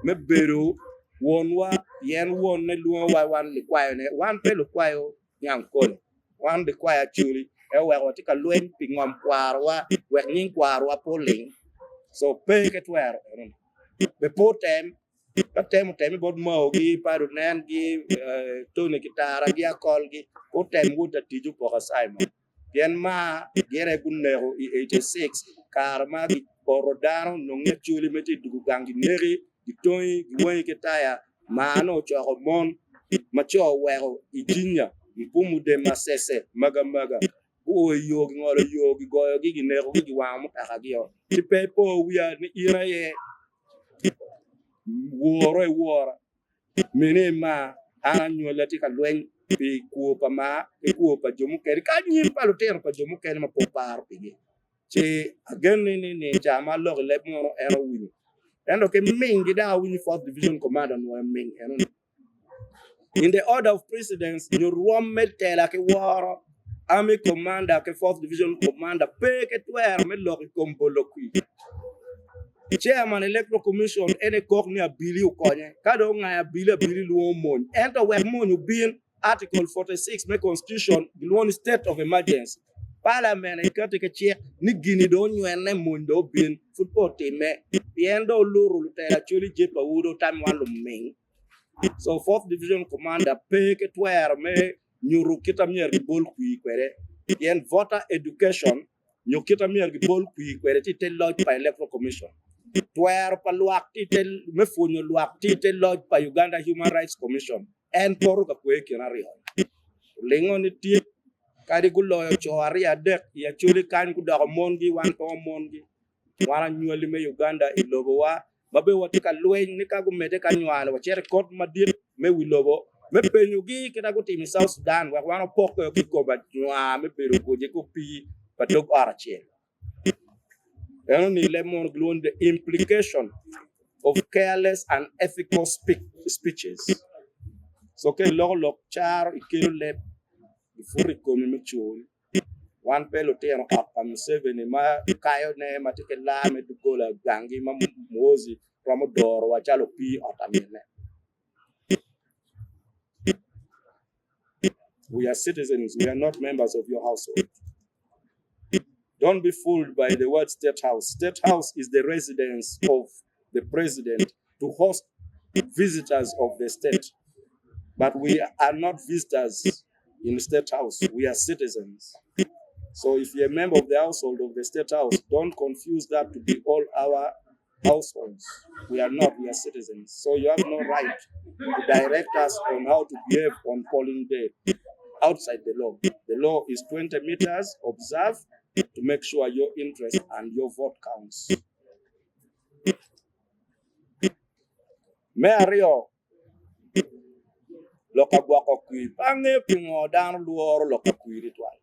me bedo wonwa pien wonne lwongowa wan likwayone. Wan pe lukwayo Nyankole, wan likwayo Acholi. En oweko watye ka lweny pi ngom kwarowa wek nying kwarowa pe oling. So pe ki twero enoni. Be pe otem. Ka temo teme bot Maogi, Pado Nengi, Tony Kitara-gi, Akolgi, gutem wot atic opoka Simon. Pien ma gin aye guneko i 86 kare ma gioro dano nonge Acholi ma tye i dugu gang gineki, gitongi, giwangi ki taya, maa nongo ocoko mon. ma co oweko i Jinya, Mpumude, Masese, Magamaga, guo i yo, gingolo yo, gigoyogi, ginekogi, giwango mutokagi-o. Ci pe ipo wiya ni in aye woro iwora, mini ima, an anywali atye ka lweny pi kwo pa maa ki kwo pa jo mukene ki anyim pa lutino pa jo mukene ma pe oparo pigi. Ci agenne ni ni ca ma aloko i leb munu en owinyo. Ento ki minggi dok awinyo Fourth Division Commander onwoyo ming enoni. In the order of precedence nyo rwom me tela ki woro, Army Commander ki Fourth Division Commander pe ki twero me lok i kom bolo kwir. Chairman Electoral Commission en aye kok ni abili okonye. Ka dong ongayo abili, abili lwongo mony. Ento wek mony obin, Article 46 me Constitution gilwongo ni state of emergency. Parliament aye kati ki cik ni gini dong onywene mony dong obin pud pe otimme pien dong oluto lutela Acholi Jepa Wudo tam wan luming. So Fourth Division Commander pe ki twero me nyuto kit ma myero gibol kwir kwede pien voter education nyo kit ma myero gibol kwir kwede tye i te loc pa Electoral Commission. Twero pa lwak tye i te me pwonyo lwak tye i te loc pa Uganda Human Rights Commission. En poto ka kwe i kin aryo-ni. Olingo ni tic kadi guloyo co aryo adek i Acholi kany gudoko mongi wan pe wamongi. Wan anywali me Uganda i lobowa ma bene watye ka lweny ni ka gumedde ka nywalo wacito i kot madit me wi lobo me penyogi kit ma gutimo i South Sudan wek wan wapokke ki i kom anywar me bedo goje ki opii pa dog ot acel. Eno ni leb mono gilwongo ni the implication of careless and ethical speeches. So ka iloko lok caro ikelo leb iputo i komi me cul. Wan pe lutino ot pa Museveni ma kayone ma tye ki laa me doggola gangi ma Muhoozi romo dorowa calo opii ot aminne. We are citizens, we are not members of your household. Don't be fooled by the word state house. State house is the residence of the president to host visitors of the state. But we are not visitors in state house. We are citizens. So if you're a member of the household of the state house, don't confuse that to be all our households. We are not, we are citizens. So you have no right to direct us on how to behave on polling day outside the law. The law is 20 meters, observe to make sure your interest and your vote counts. Me aryo, lok ka gwoko kwir. Pe angeyo pingo dano lworo lok ka kwir tutwal.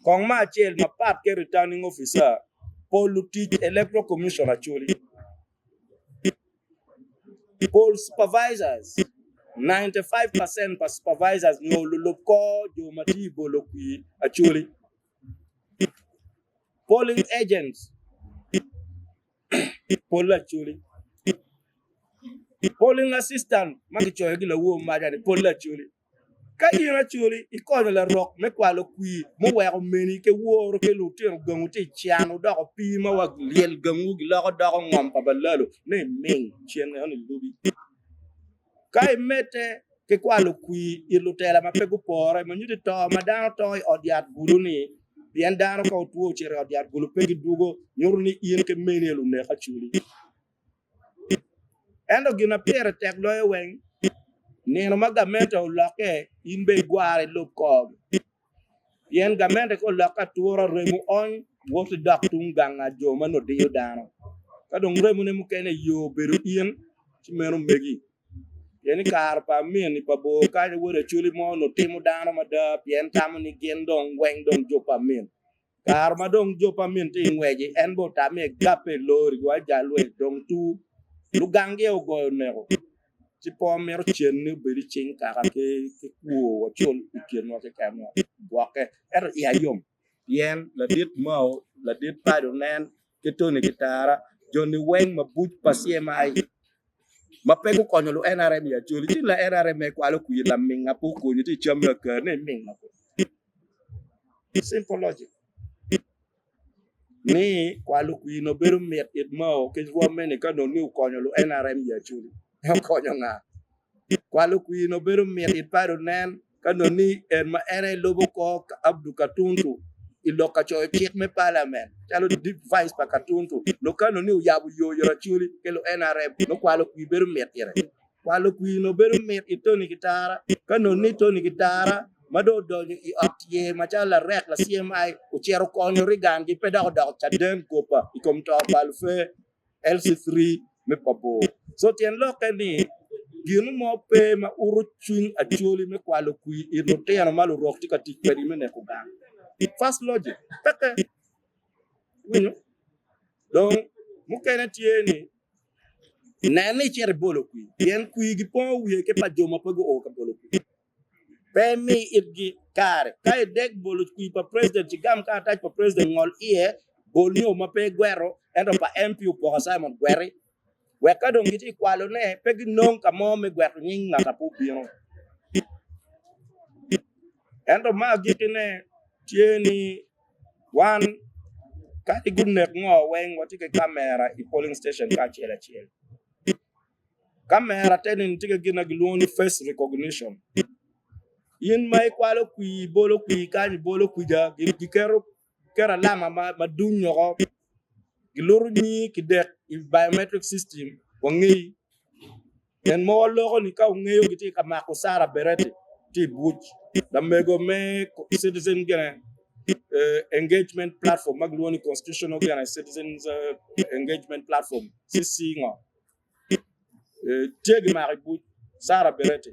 Kong me acel mapat ki returning officer, pol lutic electoral commission acholi, pol supervisors, 95% pa supervisors nyo lulub kor jo ma tye i bolo kwir acholi, polling agents pol acholi, polling assistant ma kicoyogi lawor maca-ni pol acholi. Ka in Acholi ikonyo larok me kwalo kwir muweko meni ki woro ki lutino gangu ci icano doko pii ma wa lyel gangu giloko doko ngom pa balalo ni iming cen eno ni lubi. Ka imedde ki kwalo kwir it lutela ma pe gupore ma nyuto to ma dano to i ot yat gulu ni pien dano ka otwo ocito i ot yat gulu pe gidwogo nyuto ni in ki meni aye lunek Acholi. Ento gin ma pire tek loyo weng, nino ma gamente olokke, in bene igware ilub korgi. Pien gamente ka olokke atura, remo ony wot idok tung gang a jo ma nongo diyo dano. Ka dong remone mukene yo obedo in, ci meno megi. Pien i kare pa Amin i pa bor kany, wod Acholi mo onongo timo dano mada pien tamo ni gin dong weng dong jo pa Amin. Kare ma dong jo pa min tye i ngwec-ci, en bene otame egabbe i lori wa jalwe dong tur. Lugangi ogoyo oneko, ci pe wamito cen ni obed i cing kaka ki kwo wacul i kinwa kekenwa. Gwokke. Ento iya yom pien ladit Mao, ladit Padi Onen ki Tony Kitara, joni weng mabuc pa CMI ma pe gukonyo lu NRM i Acholi ci la NRM aye kwalo kwir laminga pe okonyi ci icammi akar ni iminga Simple logic. Ni kwalo kwir no bedo mit it Mao ki rwomme ni ka nongo ni okonyo lu NRM i Acholi okonyo nga? Kwalo kwir no bedo mit it Padi Onen ka nongo ni en ma en aye lubo kor Abdu Katuntu i lok ka coyo cik me parliament calo vice pa Katuntu nongo ka nongo ni oyabo yo it Acholi ki lu NRM nongo kwalo kwir bedo mit ire. Kwalo kwir-ni obedo mit i Tony Kitara ka nongo ni Tony Kitara ma dong odonyo i ot tyer macalo larek la CMI ocito okonyo Reagan-gi pe dok odoko caden goba i kom to pa Lufe LC3 me Pabor. So tyen lokke ni gin mo pe ma uto cwiny Acholi me kwalo kwir i lutino ma lurok tye ka tic kwedgi me neko gang. First logic peke. Iwinyo? Dong mukene tye ni nen ni icito ibolo kwir pien kwir gipongo wiye ki pa jo ma pe guo ka bolo kwir. Pe imi itgi kare. Ka idek bolo kwir pa president ci gam karatac pa president ngol iye, bol nyo ma pe igweto ento pa MP Opoka Simon gweti. Wek ka dong gitye kwalone pe ginong ka mo me gweto nying ngat a pe obino. Ento ma agikkine tye ni wan kadi gunek ngo weng watye ki kamera i polling station ka acel acel. Kamera te nini tye ki gin ma gilwongo ni face recognition. In ma ikwalo kwir ibolo kwir kany ibolo kwija giketo keto alama ma duny woko giluto nyingi kidek i biometric system wangeyi. Gin ma waloko ni ka wungeyo gitye ka mako Sarah Bereti tye i buc lamego me citizen gine engagement platform ma gilwongo ni constitutional gine citizens engagement platform CC ngo tye gimako i buc Sarah Bereti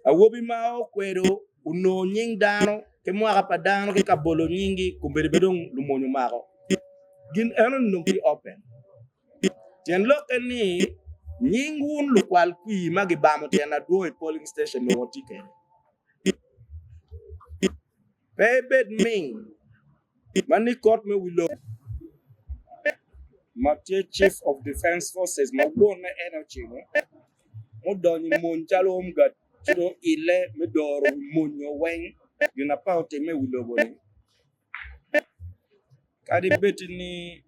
awobi ma okwedo onongo nying dano ki mwaka pa dano ki ka bolo nyinggi kombeddi bene dong lumony omako gin enoni dong tye open. Tyen lokke ni, nying wun lukwal kwir ma gibamo tyen adwo i polling station onongo tye kwede. Pe ibed ming ma ni kot me wi lobo ma tye Chief of Defence Forces ma wonne en ocimo mudonyo i mony calo Home Guard ci dong oile me doro wi mony-nyo weng gin apa otimme i wi lobo-ni. Kadi bed ni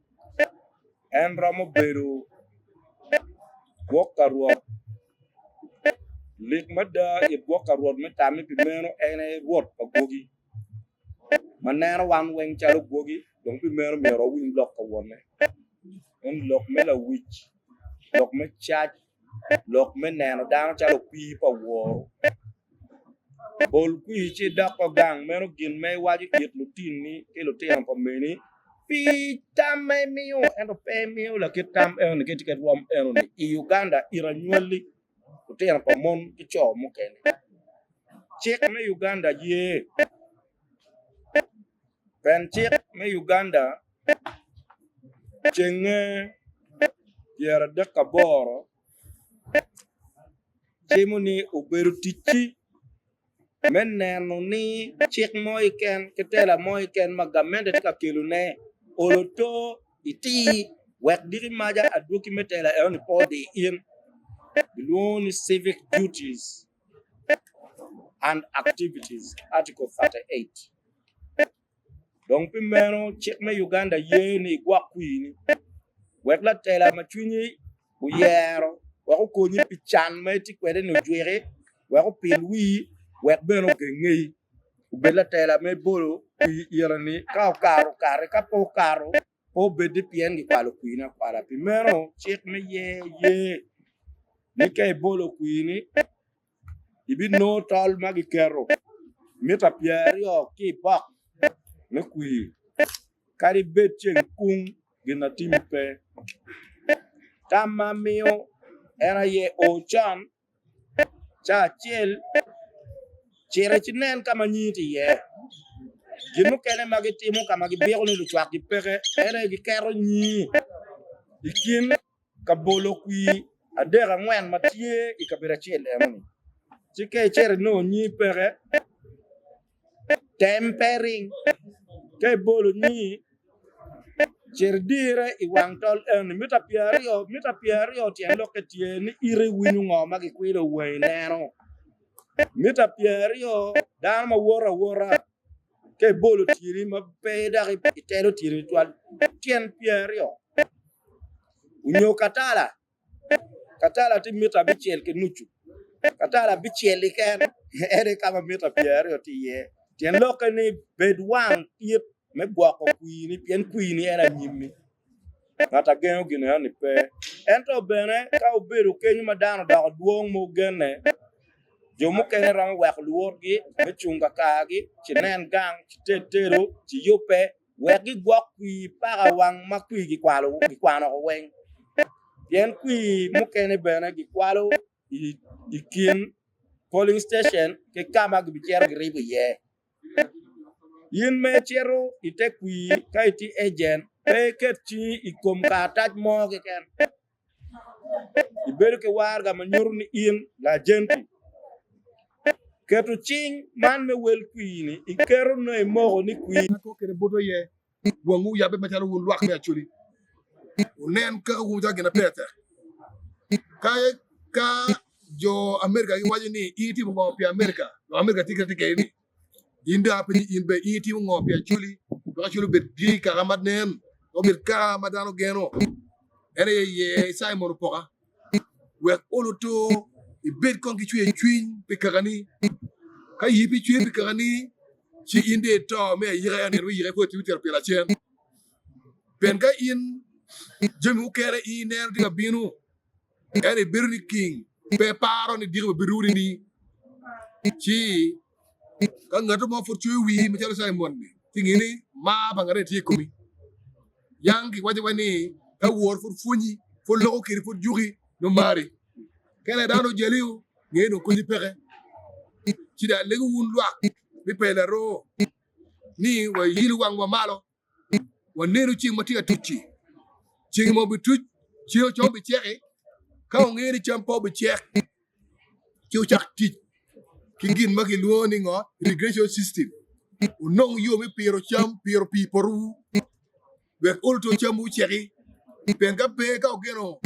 en romo bedo gwok ka Rwot, lik mada i gwok ka Rwot me tamme pi meno en aye Rwot pa gwogi, ma neno wan weng calo gwogi, dong pi meno myero wawiny lok pa Wonne. En lok me lawic, lok me cac, lok me neno dano calo opii pa woro. Bol kwir ci idok gang, meno gin ma iwaco it lutinni ki lutino pa meni pi tam ma imiyo, ento pe imiyo lakit tam enoni ki kit rwom enoni i Uganda it anywalli lutino pa mon ki co mukene. Cik me Uganda ye. Pen cik me Uganda cenge 38 cimo ni obedo ticci me neno ni cik mo keken ki tela mo keken ma gamente tye ka kelone olo to itir wek diki maca adwogi me tela enoni pe odi in gilwongo ni civic duties and activities article 38. Dong pi meno, cik me Uganda ye ni igwok kwini wek latela ma cwinyi oyero wek okonyi pi can ma itye kwede-ni ojwiki, wek opil wii, wek bene ogeng ngeyi. Obed latela ma ibolo kwir ire-ni ka okato okati, ka pe okato pe obed ni pien gikwalo kwini akwala. Pi meno, cik me ye ye ni ka ibolo kwini ibinongo tol ma giketo mita pyeraryo ki i bok me kwir, kadi bed ceng kung gin atimi pe. Tam ma amiyo en aye o con ca acel cit ci nen ka ma nyingi tye iye. Gin mukene ma gitimo ka ma gibiko ni lucwakgi peke en aye giketo nyingi i kin ka bolo kwir adek angwen ma tye i kabedo acel enoni ci ka icito inongo nyingi peke tem pe iring ka ibolo nyingi cit idire i wang tol enoni mita pyeraryo mita pyeraryo tyen lokke tye ni ite iwinyo ngo ma gikwilo wangi neno mita pyeraryo dano ma woto awota Ka ibolo tyeni ma pe dok itelo tyeni twal tyen pyeraryo onyo katala, katala tye mita abicel ki nucu, katala abicel keken en aye ka ma mita pyeraryo tye iye. Tyen lokke ni bed wang it me gwoko kwini pien kwini en anyimmi. Ngat a gengo gin enoni pe. Ento bene ka wubedo kenyo ma dano odoko dwong ma wugenne, jo mukene romo weko luwotgi me cung kakargi, ci nen gang, ci ted tedo, ci yubbe wek gigwok kwir paka wang ma kwir gikwalo gikwano woko weng. Pien kwir mukene bene gikwalo i kin polling station ki ka ma gibicito giribo iye. In ma icito i te kwir ka itye ejen, pe iket cingi i kom karatac mo keken. Ibedo ki waraga ma nyuto ni in lajenti. Keto cing man me wel kwir-ni iketo nongo imoko ni kwir. Wangwu oyabbe macalo wun lwak me Acholi, wunen kakawu macalo gin ma pire tek. Ka jo Amerika giwaco ni in itimo ngo pi Amerika, dok Amerika tye kite tye kwede ni in dong apenyi in bene in itimo ngo pi Acholi wek Acholi obed tye i kaka ma nen, obed kaka ma dano geno. En aye iye Simon Opoka. Wek olo to ibed kong ki cwer cwiny pi kakani. Ka iyi pe cwer pi kakani, ci in dong ito me ayika ya nino me yika pud itye piro lacen. Pien ka in jami mukene in ineno tye ka bino, ento ibedo ni king pe paro ni diki bibiruni ni, ci Ka ngat mo pud cweyo wii macalo Cimon-ni, ci nge ni mar pa ngat-ni tye i komi. Yang kiwacowa ni ka wor pud pwonyi, pud loko kwedi, pud juki, nongo mari. Ka en aye dano ojaliwu, nge ni nongo konyi peke. Ci dong alego wun lwak me pelo aroo ni wayil wangwa malo. Wanenu ceng ma tye ka tuc-ci. Ceng mo bituc, ceng cam biceki. Ka wungeyo ni cam pe obicek, ci wucak tic ki gin ma kilwongo ni ngo? Irrigation system. Wunong yo me piro cam, piro pii i potowu wek olo to camwu oceki. Pien ka pe, ka wugeno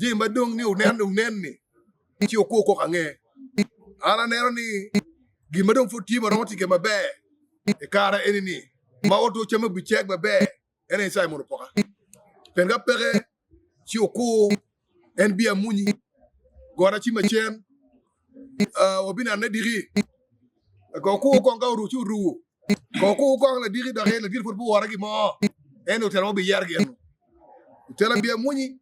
jami ma dong ni wunen wunen-ni, ci wukur koko ange. An aneno ni gin ma dong pud tye ma romo tic kwede maber i kare eni-ni, ma oto camme bicek maber en aye Cimon Opoka. Pien ka peke ci okur en bia munyi gora ci macen wabinene diki. Ka okur kong ka oru ci oru. Ka okur kong ladiki doki ladit pud biwore gin mo en otelo ma obiyero gi eno. Otelo bia munyi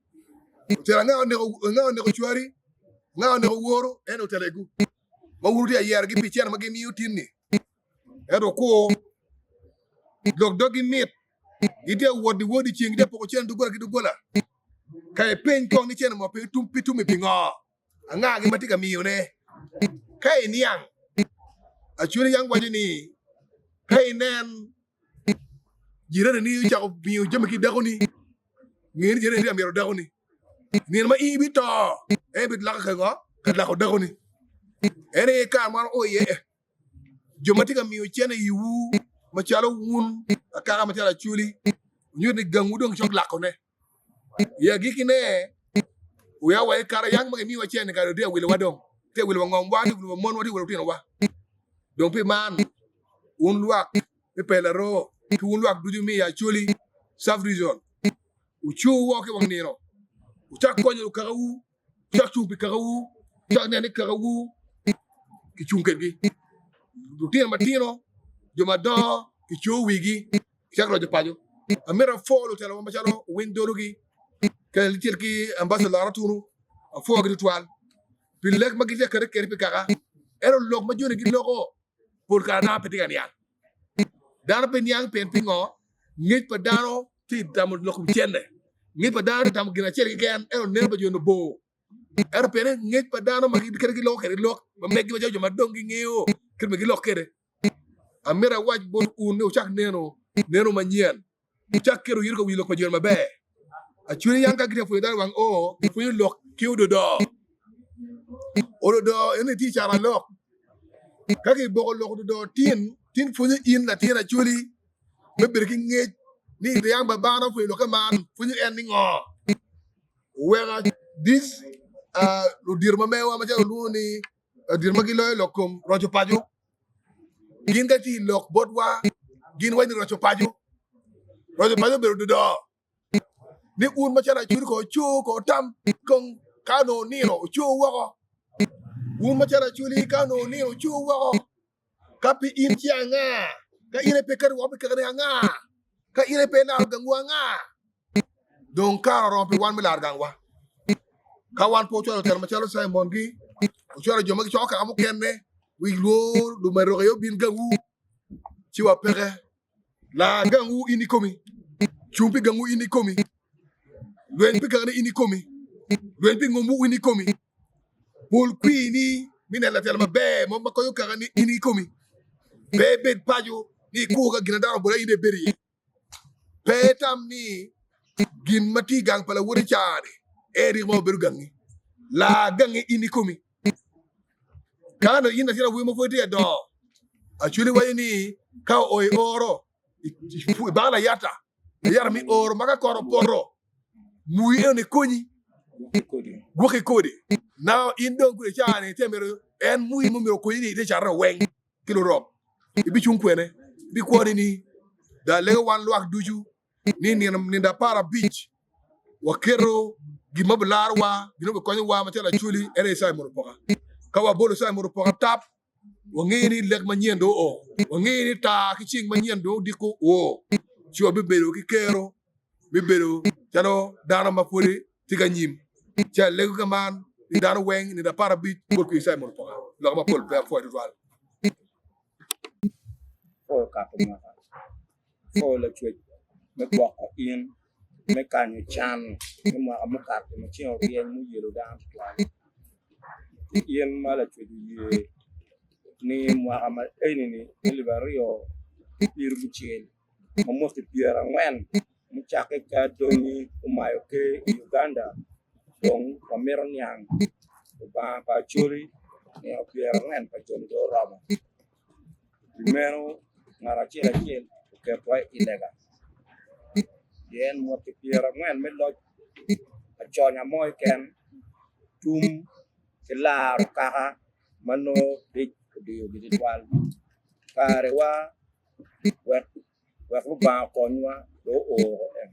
otelo anga oneko cwari anga oneko woru en otelo egu ma wun wutye ka yerogi pi cente ma gimiyo tin-ni. Ento okur, lok doggi mit, gitye ka wot dyewor dyeceng, gitye ka poko cente doggola ki doggola. Ka ipeny kong ni cente mo pe tum pingo, angagi ma tye ka miyone? Ka iniang, Acholi yang waco ni, ka inen jirani ocako miyo jami ki dakoni, nge ni jirani tye ka mito dakoni. Nino ma in ibito, en bilako ka ngo? Ka lako dakoni. En aye kare ma wan oo iye. Jo ma tye ka miyo cente i iwu macalo wun akaka macalo Acholi, wunyuto ni gangwu dong cok lakone. I agikkine, wuya wa i kare yang ma gimiyowa cente kare tye ka wilowa dong, tye ka wilowa ngomwa, tye ka wilowa monwa, tye ka wilo lutinowa. Dong pi man, wun lwak me Pela Aroo ki wun lwak ducu me i Acholi Sub-Region, wucur woko ki wang nino, wucak konyo lukakawu. Cak cung pi kakawu, cak neno ni kakawu kicung kwedgi. Lutino matino, jo madongo kicoyo wigi, kicako roco paco. Amito apwo lutelo macalo Owiny Dologi kacel ki Ambassador Lora Tunu, apwogi tutwal pi lek ma gitye ka kati kwede pi kaka. Ento lok ma joni giloko pol kare dano pe tye ka niang. Dano pe niang pien pingo? Ngec pa dano tye i tamo lok kom cente. Ngec pa dano tye i tamo gin acel keken ento neno pa jo-ni bor. Ento pien ngec pa dano ma kit giloko kwede lok ma meggi macalo jo madong gingeyo kit ma gilok kwede. Amito awac bot wun ni wucak neno neno manyen, wucak keto yito ka wi lok pa jo-ni maber. Acwiny yang ka gitye ka pwonyo dano i wang oo, gipwonyo lok ki ododo. Ododo eni tye i caralok. Ka kiboko lok ododo tin, tin pwonyo in latin Acholi me bedo ki ngec ni yang babana opwonyo lokke man, pwonyo en ni ngo. Oweko this ludito ma mewa macalo walwongo ni ludito ma giloyo lok kom roco paco, gin ka tye i lok botwa gin waco ni roco paco, roco paco obedo dodo ni un macalo Acholi kong wuco kong wutam kong ka onongo wunino wuco woko, un macalo Acholi ka onongo wunino wuco woko. Ka pe in ci anga? Ka in aye pe kati woko pi kakani anga? Ka in aye pe ilaro gangwu anga? Dong kare oromo pi wan me laro gangwa. Ka wan pe ocwalo lutino macalo Cimon-gi, ocwalo jo ma gicoko kaka mukene, wi lwor lumerok aye obin gangwu, ci wapeke. Lar gangwu in ikomi, cung pi gangwu in ikomi, lweny pi gangni in ikomi, lweny pi ngomwu in ikomi, bol kwini me neno latela maber mo ma konyo kakani in ikomi. Pe ibed paco ni ikur ka gin ma dano obolo aye in dong ibedo iye. Pe itam ni gin ma tye i gang pa lawoti ca-ni en ryeko ma obedo gangi. Lar gangi in ikomi. Ka onongo in latin awobi ma pud itye ka dongo, Acholi waco ni ka oo i oro, ibako layata, layata me oro ma ka kot opoto, mui eno ni konyi, gwoki kodi. Now in dong kudi ca-ni itye mito en mui ma myero okonyi ni ite cate weng ki lurok. Ibicung kwene? Ibikwo nini? Dong alego wan lwak ducu ni nino nindo 15 waketo gin ma bilarowa, gin ma bikonyowa macalo Acholi en aye Simon Opoka. Ka wabolo Simon Opoka tap, wangeyo ni lek manyen dong oo, wangeyo ni tar ki ceng manyen dong odiko oo, ci wabibedo ki kero me bedo calo dano ma pwodi tye ka nyim. Ci alego ka man ni dano weng nindo 15 bot kwir Simon Opoka. Lok mapol pe apwoyo tutwal. Pwoyo kato mwaka. Pwoyo Lacwec me gwoko in me kanyo can me mwaka mukato ma ceng oryeny muyelo dano tutwal. Ki in ma Lacwec oye ni mwaka ma eni-ni alip 2006 ma mwaki 40 mucakke ki adongi omayo ker i Uganda dong wamito niang Lubanga pa Acholi nino 40 pa joni dong oromo. Pi meno, ngat acel acel oketwa i lega, pien mwaki 40 me loc aconya mo keken tum ki laro kaka ma nongo dic odiyogi tutwal. Karewa wek Lubanga okonywa dong oo en,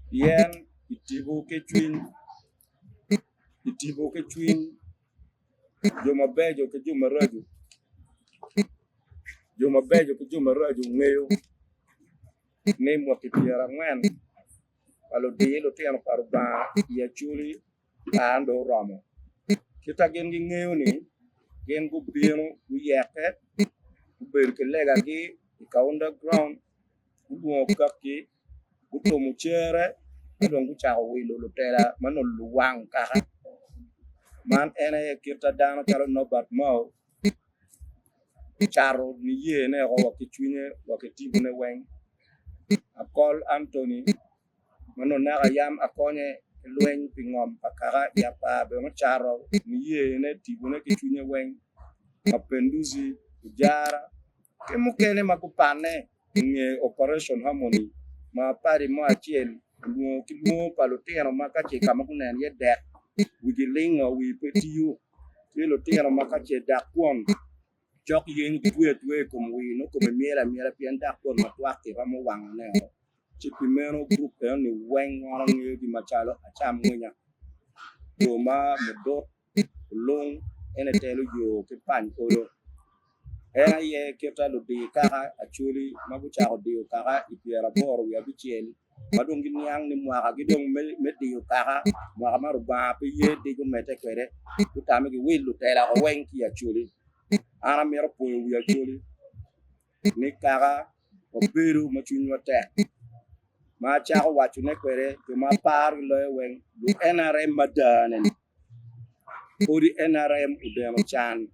pien i tipo ki cwiny Jo mabeco ki jo maraco, jo mabeco ki jo maraco ngeyo ni mwaki 40 pa ludir lutino pa Lubanga i Acholi kare dong oromo. Kit ma gin gingeyo ni gin gubino guyeke gubedo ki legagi i Kaunda ground gulwongo kaki gutumo cere ci dong gucako wilo lutela ma nongo luwang kaka. Man en aye kit ma dano calo Nobert Mao ocato niyene woko wa ki cwinye wa ki tipone weng. Akol Anthony ma nongo naka yam akonye ki lweny pi ngom pa kaka i apar bene ocato niyene tipone ki cwinye weng. Mapenduzi, Ojara ki mukene ma gupanne I nge Operation Harmony ma padi mo acel olwongo ki lwongo pa lutino ma ka ce ka ma guneno iye dek wigi lingo wigi pe tiyo ki lutino ma ka ce dak kwon cok yeng gitweyo atweya i kom wir nongo kome myel amyela pien dak kwon ma twak-ki romo wangone o ci pi meno gurup enoni weng wan wangeyogi macalo acam ngwinya jo ma mudut Olung en aye telo yo ki pany olo. En aye kita ludir kaka Acholi ma gucako diyo kaka i 86 ma dong giniang ni mwakagi dong me diyo kaka, mwaka ma Rubanga pe ye dic omedde kwede, gutame giwil lutela woko weng ki i Acholi. An amito poyo wi Acholi ni kaka wabedo ma cwinywa tek. Ma acako wacone kwede jo ma aparo giloyo weng lu NRM mada-ni. Odi NRM odeno can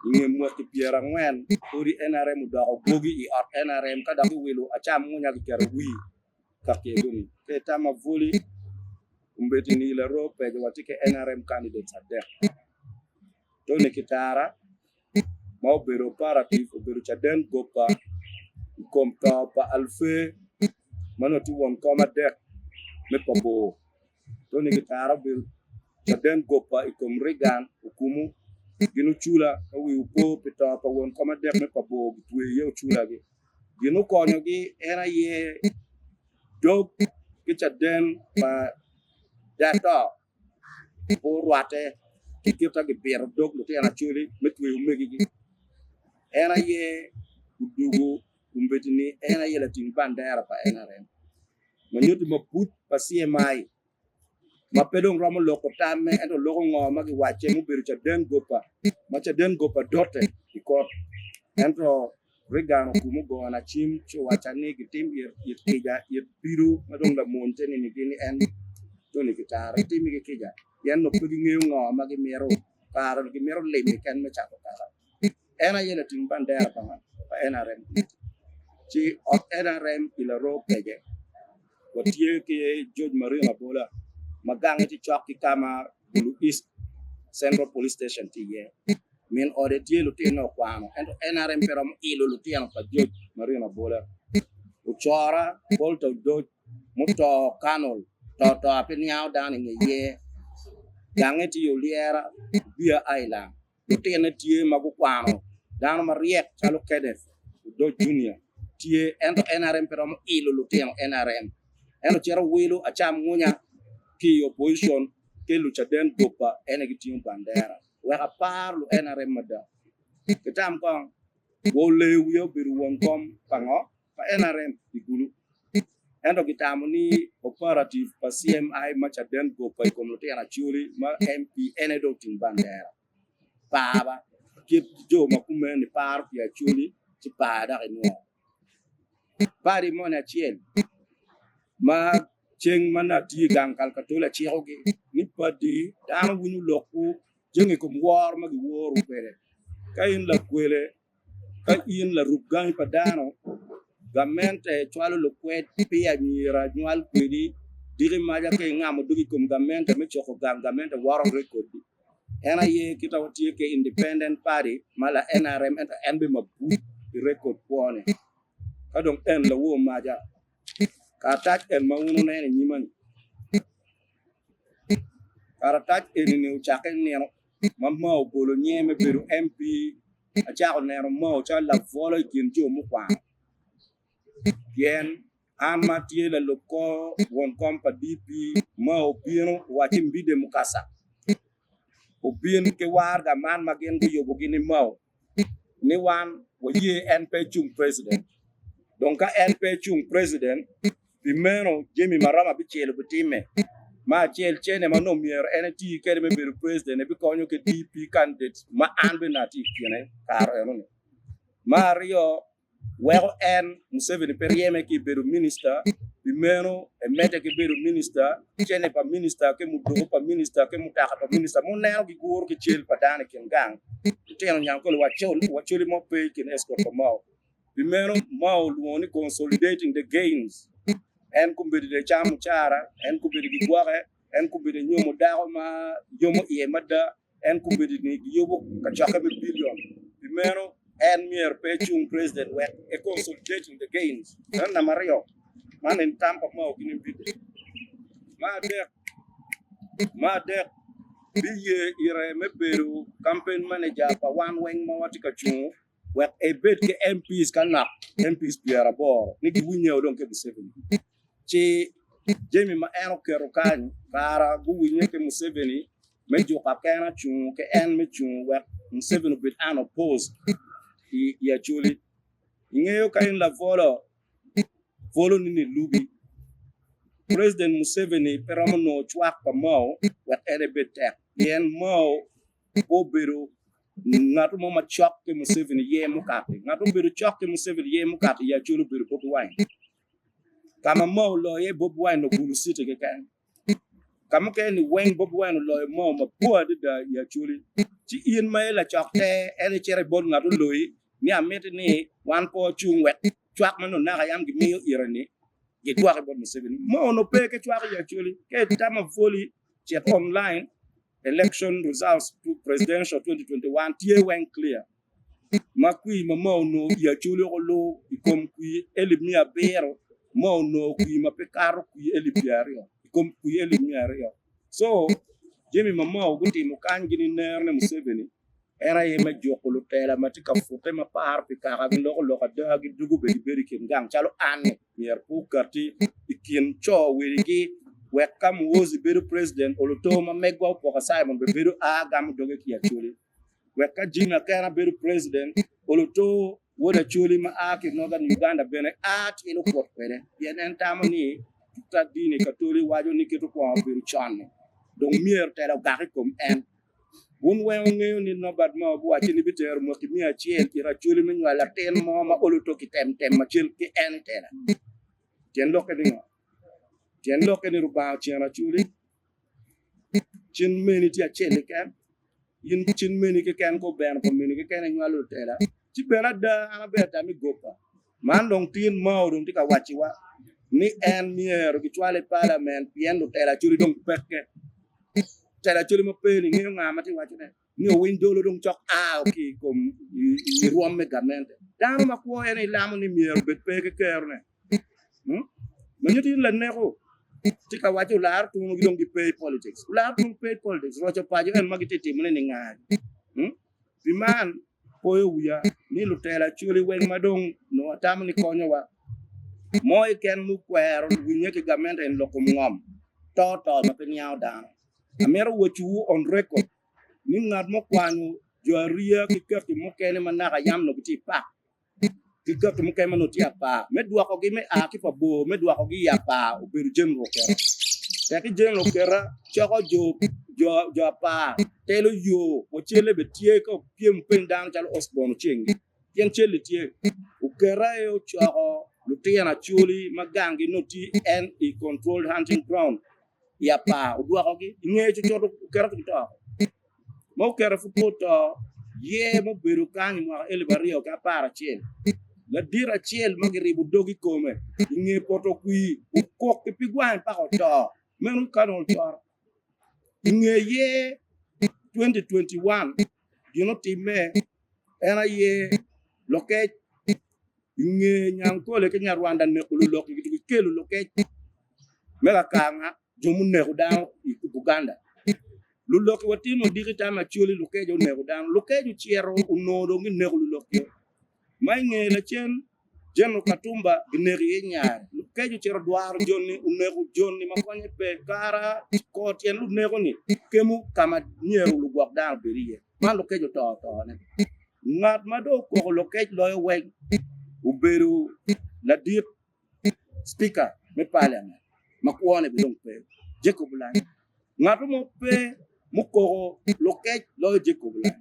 i nge mwaki 40, odi NRM odoko gwogi i ot NRM ka dok giwilo acam munya giketo wir kaki egoni. Ka itamo abwoli, kombeddi ni laroo peco watye ki NRM candidates adek, Tony Kitara ma obedo operative obedo caden goba i kom to pa Alfe ma nongo tye won kom adek me pa bor. Tony Gitara obedo caden goba i kom Reagan Okumu gin Ocula ka wi opo pi to pa won kom adek me pa bor gitweyo iye Oculagi. Gin okonyogi en aye dog ki caden pa Dato pe orwatte ki kit ma gibito dog lutino Acholi me tweyo omegigi. En aye odwogo kombeddi ni en aye lating bandera pa NRM. Ma nyuto mabuc pa CMI. ma pe dong romo loko tamme ento loko ngo ma giwacce mubedo caden gopa ma caden gopa dote i kot. Ento Reagan okumo ogona cim ci owacca ni gitim it kica it pido ma dong lamony te nini-gi ni en Tony Kitara gitimigi kica pien nongo pe gingeyo ngo ma gimito kare gimito lim keken me cako kaka. En aye lating bandera pa NRM ci ot NRM i laroo kece watye ki George Marino Abola ma gange tye cok ki ka ma Gulu East Central Police Station tye iye. Min ode tye lutinone okwano ento NRM pe romo ilo lutino pa George Marino Abola. Ocora Walter Odoc muto Kanol to to pe niango dano i nge yer gange tye i Olyera Bia Island. Lutine tye ma gukwano dano maryek calo Kenneth Odoc Junior tye ento nrm pe romo ilo lutino nrm ento cito wilo acam ngunya ki i opposition ki lucaden goba en aye gitingo bandera wek apar lu nrm mada kitam kong wa oleyo wiya obedo won kom pa ngo pa nrm i Gulu ento gitamo ni operative pa CMI ma caden goba i kom lutino Acholi ma MP en aye dong oting bandera. Par ba kit jo ma kumeno ni paro pi Acholi ci par dok inwongo. Padi moni acel ma ceng ma nongo atye i gang kal katoli acikogi ni padi dano winyo lokwu jami i kom woro ma giworo kwede ka in lakwele Ka in larub gangi pa dano, gamente cwalo lukwed pi anyira nywal kwedi diki maca ka ingamo dogi i kom gamente me coko gang gamente woro rekodi. En aye kita watye ki independent party ma la NRM ento en bene mabuc i rekod kwone. Ka dong en lawor maca, karatac en ma wun wuneno i nyima-ni. Karatac eni-ni ocakke nino ma Mao obolo nyinge me bedo MP, acako neno Mao calo labwolo i kin jo mukwano pien an ma atye lalub kor won kom pa DP, Mao obino owacci Mbide Mukasa obin ki waraga man ma gin guyubogi ni Mao ni wan waye en pe ecung president dong ka en pe ecung president pi meno jami ma romo abicel obitimme me acel cene ma nongo myero en eti kwede me bedo president ebikonyo ki DP candidates ma an bene atye i kine kare enoni me aryo weko en Museveni pe ryeme ki i bedo minista, pi meno emedde ki bedo minista, cene pa minista ki muduku pa minista ki mutoka pa minista ma wuneno giguro ki cal pa dano i kin gang, lutino nyankole wacoli mo pe i kin escort pa Mao. Pi meno Mao olwongo ni consolidating the gains. En kombeddi dong ecamo mucara, en kombeddi gigwoke, en kombeddi enyomo dako ma yomo iye mada. En kombeddi ni giyubo kacokke me billion pi meno en myero pe ecung president wek e consolidating the gains. Meno namba aryo man en tam pa Mao gin Mbidde. Me adek me adek biye ire me bedo campaign manager pa wan weng ma watye ka cungo wek ebed ki MPs ka nok MPs 80 ni giwinye dong ki Museveni. Ci jami ma en oketo kany kara guwinye ki Museveni me juko akena cungo ki en me cungo wek Museveni obed unopposed i Acholi. Ingeyo ka in labwolo, bwolo ni ni lubi. President Museveni pe romo nongo cwak pa Mao wek en ebed tek pien Mao pe obedo ngat mo macok ki Museveni ye mukato. Ngat obedo cok ki Museveni ye mukato i Acholi obedo Bobi Wine. Ka ma Mao oloyo iye Bobi Wine Gulu City keken. Ka mukene ni weng Bobi Wine oloyo moo mabor adada i Acholi, ci in ma i lacok te en icito i bot ngat oloyi ni amiti ni wan pe wacung wek cwak ma nongo naka yam gimiyo ire ni gidwoki bot Museveni. Moo onongo pe ki cwak i Acholi. Ka itamo apwoli cit online election results to presidential 2021 tye weng clear. Ma kwir ma moo onongo i Acholi olu i kom kwir elip 900, moo onongo kwir ma pe kato kwir elip 20 i kom kwir elip 200. So, jami ma moo gutimo kany gin ineno ni Museveni en aye me juko lutela ma tye ka pute ma paro pi kaka giloko lok ada gidugo bene gibedo i kin gang calo an-ni myero pe okati i kin co wedigi wek ka Muhoozi bedo president oluto ma megwa Opoka Simon bene bedo a gamo doge ki i Acholi. Wek ka Jimmy Akena bedo president, Oluto wod Acholi ma a ki Northern Uganda bene a tyelo kwot kwede pien en tamo ni kita dini Katoli waco ni kit okwongo bedo con-ni. Dong myero tela ogak i kom en. Wun weng wungeyo ni Nobert Mao biwacci ni bitero mwaki 100 it Acholi me nywalo latin mo ma olo to ki tem tem macel ki en i tela. Tyen lokke ni ngo? Tyen lokke ni Rubanga oceno Acholi. Cen meni tye acel keken. In cen meni keken ka obeno pa meni keken inywalo lutela ci bene ada an abedo atamo i goba. Man dong tin Mao dong tye ka wacciwa ni en myero gicwale i palament pien lutela Acholi dong peke. Lutela Acholi ma pe ni ngeyo nga ma tye ka wacone ni owiny dolo dong cok a ki i kom i rwom me gamente. Dano ma kwo en aye lamo ni myero obed pe ki kerone. Ma nyuto in laneko tye ka waco olar tunu gi dong gipe i politics. Olar tunu pe i politics roco paco en ma gitye ka timone ni nga-ni. Pi man, poyo wiya ni lutela Acholi weng ma dong onongo atamo ni konyowa mo keken mukwero winye ki gamente en lok kom ngom to to ma pe niango dano. Amito wacciwu on record ni ngat mukwanyo jo ariya ki kaki mukene ma naka yam nongo gitye i pak ki kaki mukene ma nongo tye apar me dwokogi me a ki pa bor me dwokogi i apar obedo General Oketa. Tek ki General Oketa coko jo jo apar telo yo wa celle bene tye ka opyem peny dano calo Osborne Oceng-gi pien celli tye. Oketa aye ocoko lutino Acholi ma ganggi nongo tye en i controlled hunting ground i apar odwokogi i ngeye cucut Oketa pud oto. Ma oketo pud pe oto, yer mubedo kany i mwaka elip 2011, ladit acel ma giribo dog i kome i nge poto kwir okok ki pig wange paka oto, meno Colonel Coro. I nge yer 2021, gin otimme en aye lokec i nge Nyankole ki Nyarwanda neko lulok gikelo lokec me kakanga jo muneko dano i Buganda. Luloki watimo odiki tam Acholi Lukeco oneko dano. Lukeco ocito onongo dong gineko luloki. Ma i nge lacen General Katumba gineko iye nyare. Lukeco ocito odwaro joni oneko joni ma konye pe. Kara kor tyen luneko ni kemo ka ma myero lugwok dano obed iye. Man Lukeco oto tone. Ngat ma dong okoko Lukec loyo weng obedo ladit Spika me Paliament ma kwone bene dong pe, Jacob Oulanyah. Ngat mo pe mukoko lukec loyo Jacob Oulanyah.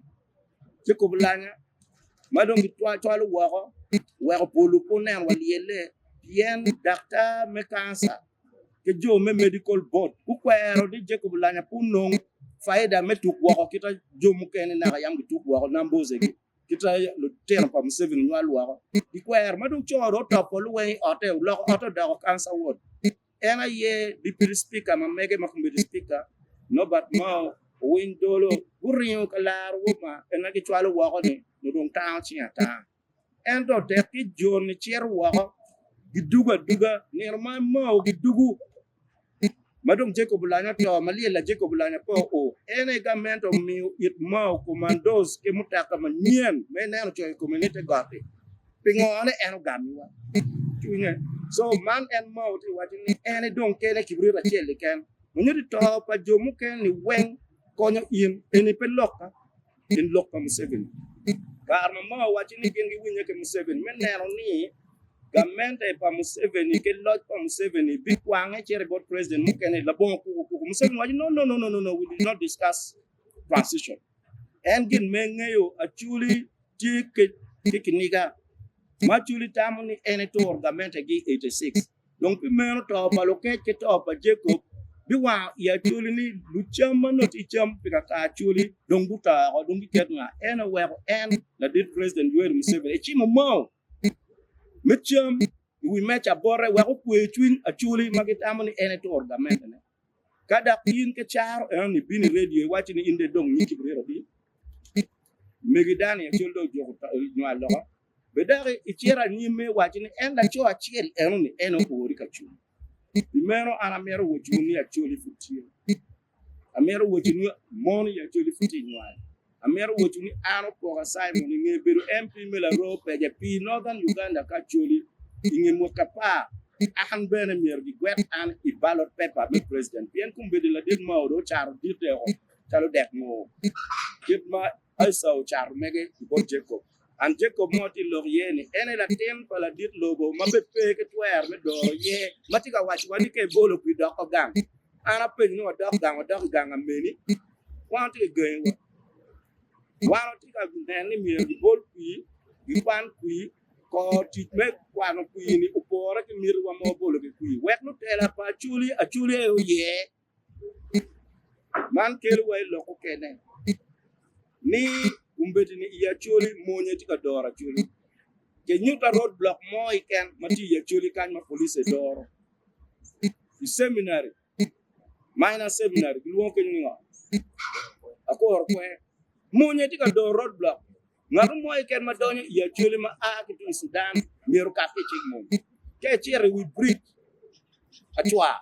Jacob Oulanyah ma dong gicwalo woko weko polo pe oneno wa lyelle pien daktar me kanca ki jo me medical board gukwero ni Jacob Oulanyah pe onong faida me tuk woko kita jo mukene naka yam gituk woko Nambozegi. Kita lutino pa Museveni onywal woko i kwer ma dong co dong otopo luweny i ote oloko ote odoko cancer ward. En aye Deputy Speaker ma mege ma kombeddi Speaker Nobert Mao Owiny Dolo guringo ka laro woma en ma gicwalo woko ni nongo dong tango cinge atanga. Ento tek ki joni cito woko gidugo aduga nino ma Mao gidugu Ma dong Jacob Oulanyah oto, ma lyel la Jacob Oulanyah pe oo, en aye gamente omiyo it Mao commandos ki mutoka manyen ma ineno coyo i kome ni te got-ti. Pingo ne en ogamiwa cwinye? So man en Mao tye waco ni en edong kene kibrit acel keken. Ma nyuto to pa jo mukene ni weng konyo in, eni pe lokka. Gin lok pa Museveni. Kare ma Mao owaco ni gin giwinye ki Museveni me neno ni gamente pa Museveni ki loc pa Museveni bikwange cito i bot president mukene labongo kuku kuku. Museveni owaco no no no no no we did not discuss transition. En gin me ngeyo Acholi tye ki kiniga ma Acholi tamo ni en eturo gamente gi i 86. Dong pi meno to pa Lukec ki to pa Jacob biwango i Acholi ni lucam ma nongo tye i cam pi kaka Acholi dong guto oko dong giket nga? En oweko en ladit President Yoweri Museveni ecimo Mao me cam i wi meja bote wek okwe cwiny Acholi ma gitamo ni en eturo gamentene. Ka dok in ki caro enoni ibino i redio iwaco ni in dong idong nyig kibirito adi? Megi dano i Acholi dong ojuko nywal loko. Be dok icito anyim me waco ni en laco acel enoni en oori ka cung. Pi meno an amito wacciwu ni Acholi pud tye. Amito wacciwu ni mon i Acholi pud tye nywal. Amito wacciwu ni an Opoka Simon i nge bedo MP me Laroo Pece pi Northern Uganda ka Acholi i nge mwaki apar an bene myero gigwek an i ballot paper me president pien kombeddi ladit Mao dong ocato ditte oko calo dek ngor kit ma Ecau ocato mege i bot Jacob. And Jacob mo tye lok iye ni en aye latin pa ladit lobo ma be pe ki twer me doro iye ma tye ka waco wa ni ka ibolo kwir doko gang. An apenyo ni wadok gang, wadok i gang ameni, wan watye ka gengi wa. Wan watye ka neno ni myero gibol kwir, gikwan kwir, kor tic me kwano kwir-ni opore ki mitiwa ma wabolo ki kwir wek lutela pa Acholi, Acholi aye oyer. Man kelo wa i lok okene ni kombeddi-ni i Acholi mony aye tye ka doro Acholi. Kinyuta road block mo keken ma tye i Acholi kany ma police doro. I seminary, minor seminary gilwongo kenyo ni ngo? Akuro kwer. Mony aye tye ka doro road block. Ngat mo keken ma donyo i Acholi ma a ki tung i Sudan myero okat ki i cik mony. Ka icito i wi bridge acwa,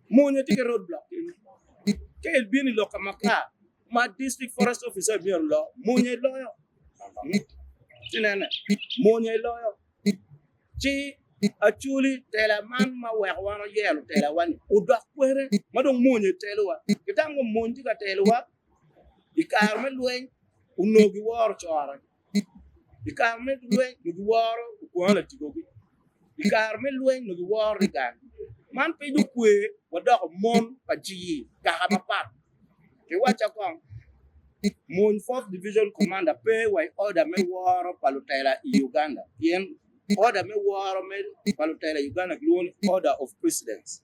mony aye tye ki road block kenyo. Ka ibino i lok ka makar ma district forest officer myero olo, mony aye loyo. Ci nene, mony aye loyo. Ci Acholi tela man ma weko wan oyero telawa-ni odok kwene ma dong mony aye telowa. Kitamo ni mony tye ka telowa I kare me lweny onongo giworo corre, i kare me lweny onongo giworo okwonga latikogi, i kare me lweny onongo giworo rigan. Man pe okwe wadoko mon pa jii kaka mapat. Kiwacca kong, mony Fourth Division Commander pe wa i order me woro pa lutela i Uganda pien order me woro pa lutela i Uganda kilwongo ni order of precedence.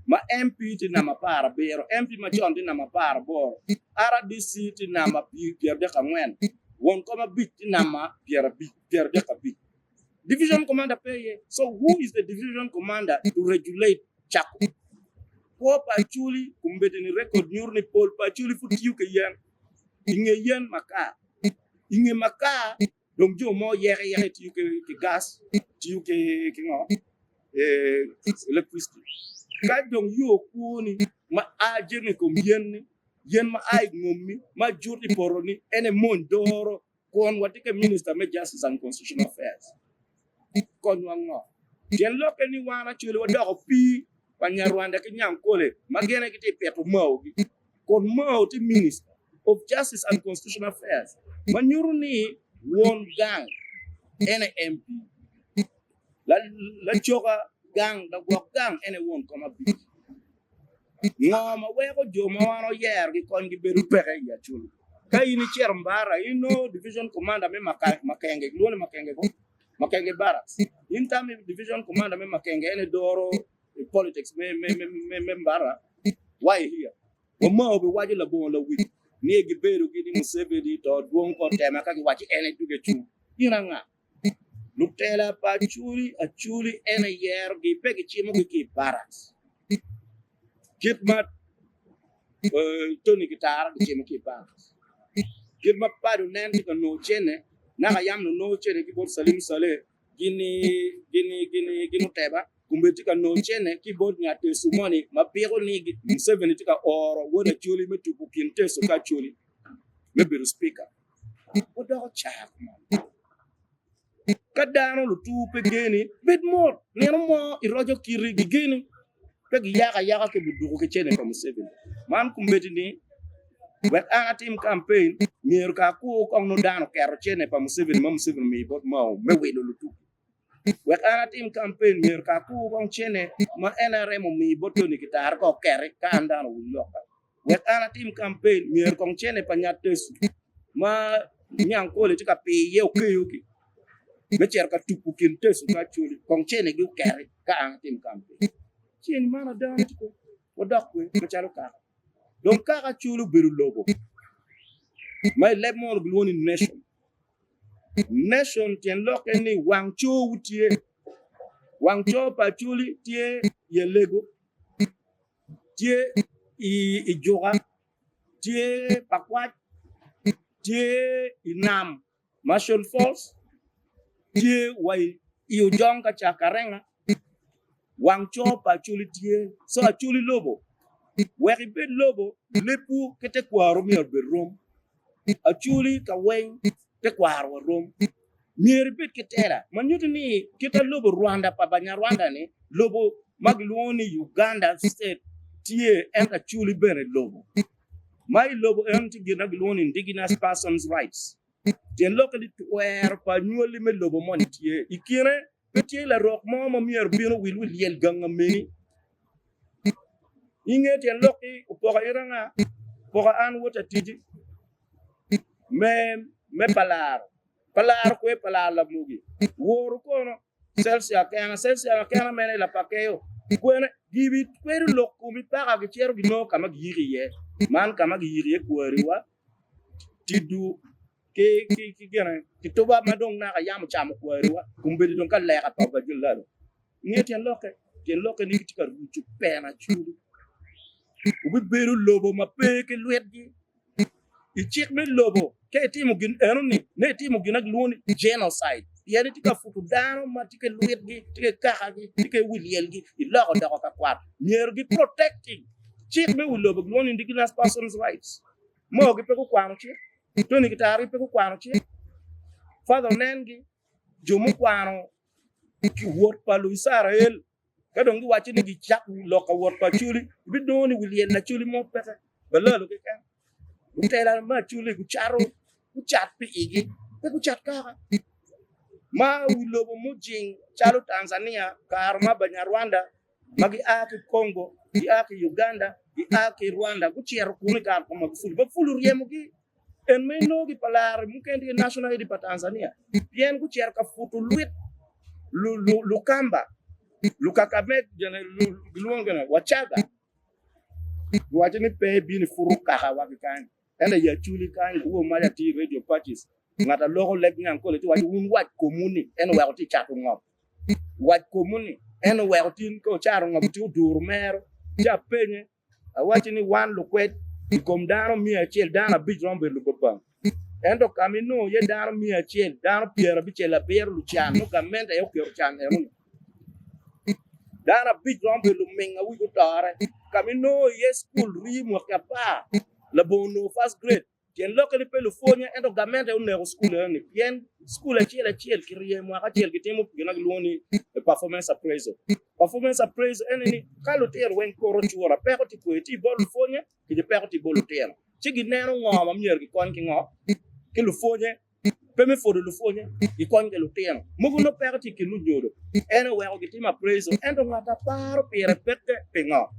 ma MP tye namba 17, MP macon tye namba 18, RDC tye namba 34, won kom abic tye namba 35. Division commander pe iye. So who is the division commander to regulate cako kwo pa Acholi? Kombeddi ni record nyuto ni pol pa Acholi pud tiyo ki yen. Inge yen makar, inge makar Dong jo mo yeke yeke tiyo ki gas, tiyo ki ngo, electricity. Ka dong yo kwoni ma a jenge i kom yen-ni, yen ma a i ngommi, ma jut i poto-ni, en aye mony doro. Kun watye ki Minister me Justice and Constitutional Affairs, konywa ngo? Tyen lokke ni wan Acholi wadoko opii pa Nyarwanda ki Nyankole ma gin aye gitye ka pito maogi. Kun Mao tye Minister of Justice and Constitutional Affairs ma nyuto ni won gang en aye MP, lacoka gang, lagwok gang en aye won kom abic. Ngo ma weko jo ma wan oyerogi konygi bedo peke i Acholi? Ka in icito Mbarara inongo Division Commander me Makenge, gilwongo ni Makenge ko? Makenge Barracks. In tam ni Division Commander me Makenge en aye doro politics me Mbarara? Why here? Wamao biwaco labongo lawic ni gibedo gi ni Museveni to dwong ko tema ka giwaco en aye duge cung. In anga? Lutela pa Acholi, Acholi en aye yerogi pe gicimogi ki i barracks kit ma Tony Kitara gicimo ki i barracks kit ma Pado nen tye ka nongo cene naka yam nongo cene ki bot Salim Saleh gini gini gini gin oteba Kombeddi tye ka nongo cene ki bot ngat Teso moni ma piko ni Museveni tye ka oro wod Acholi me tuko kin Teso ki Acholi me bedo cipika. Odoko caa kuman. Ka dano lutur pe geni, bed mot. Nino mo iroco kiti gigeni, pe giyako ayaka ki buduku ki cene pa Museveni. Man kombeddi ni wek an atim kampen, myero ka akur kong nongo dano oketo cene pa Museveni ma Museveni omiyo bot Mao me wilo lutuki. Wek an atim kampen myero ka akur kong cene ma NRM omiyi bot Tony Kitara ka oketi ka an dano owiny lokka. Wek an atim kampen myero kong cene pa Nyatesu ma Nyankole tye ka piyo iye okeyogi me cito ka tuku kin Tesu ki Acholi kong cenegi oketi ka an atim kampen. Ceng man ada tye kwo wadok kwe macalo kaka. Dong kaka Acholi obedo lobo ma i leb mono gilwongo ni nation. Nation tyen lokke ni wang cowu tye. Wang co pa Acholi tye i Alego, tye i Juka, tye Pakwach, tye i nam Marshall Falls, tye wa i Ojong ka ca Karenga. Wang co pa Acholi tye. So Acholi lobo. Wek ibed lobo, lebwu ki tekwaro myero obed rom. Acholi ka weng tekwaro wa rom. Myero ibed ki tela ma nyuto ni kit ma lobo Rwanda pa Banyarwanda ni lobo ma gilwongo ni Uganda state tye ento Acholi bene lobo. Ma i lobo eno tye gin ma gilwongo ni indigenous persons rights. Tyen lokke ni twero pa anywali me lobo moni tye. I kine pe tye larok mo ma myero obin owil wi lyel gang ameni. Inge tyen lok-ki opoko in anga? Poko an wot atiji me me palaro. Palaro kwe palaro lamugi. Woru kono Celsia kena, Celsia kena mene lapakeyo. Kwene gibi kwedo lok komi paka gicito ginongo ka ma giyiko iye. Man ka ma giyiko iye kwariwa Tiddu ki ki ki gine kituba ma dong naka yam ocamo kwariwa kombeddi dong ka leka pa Bajulalo. Nge tyen lokke? Tyen lokke ni gitye ka ruco pena culu. Wubibedo lobo ma pe ki lwitgi. I cik me lobo, ka itimo gin enoni, nongo itimo gin ma gilwongo ni genocide, pien itye ka puto dano ma tye ki lwitgi, tye ki kakagi, tye ki wi lyelgi, iloko doko ka kwat. Myero gi protecting. Cik me wi lobo gilwongo ni Indigenous Persons Rights. Mogi pe gukwano cik, Tony Kitari pe gukwano cik, Father onengi, jo mukwano wot pa Luicrael ka dong giwaco ni gicak lok ka wot pa Acholi, ibinongo ni wi lyel Acholi mo peke, balalo keken. Lutela me Acholi gucato, gucat pi igi, pe gucat kaka. Ma wi lobo mujing calo Tanzania, kare ma Banyarwanda ma gia ki Congo, gia ki Uganda, gia ki Rwanda gucito kunu i kare pa Magufuli. Magufuli oryemogi En ma inongo ki pa lare mukene tye National ID pa Tanzania pien gucito ka puto lwit lukamba lukaka me gilwongo gine Wacaga giwaco ni pe ibino iputo kaka wa ki kany ento i Acholi kany lawor mac atir i radio parties ngat a loko leb nyankole ci waco wun wac komwu ni en oweko tye cato ngom wac komwu ni en oweko tin ka ocato ngom tye oduro mero ci apenye Awacci ni wan lukwed i kom dano miya acel, dano abic romo bedo lubabang. Ento ka ma inongo iye dano miya acel, dano pyerabicel abiro lucan, nongo gamente aye oketo can enoni. Dano abic romo bedo luming ma wigi otore. Ka ma inongo iye cukul rii mwaki apar labongo nongo first grade, Tyen lokke ni pe lupwonye ento gamente aye oneko cukul enoni pien cukul acel acel kiryeyo mwaka acel gitimo gin ma gilwongo ni performance appraisal. Performance appraisal ene ni ka lutino weng koro cura peko tye kwe tye bot lupwonye kece peko tye bot lutino ci gineno ngo ma myero gikony ki ngo ki lupwonye pe me pwodo lupwonye gikony ki lutino mogo nongo peko tye i kin lunyodo en oweko gitimo appraisal ento ngat a paro pire peke pingo?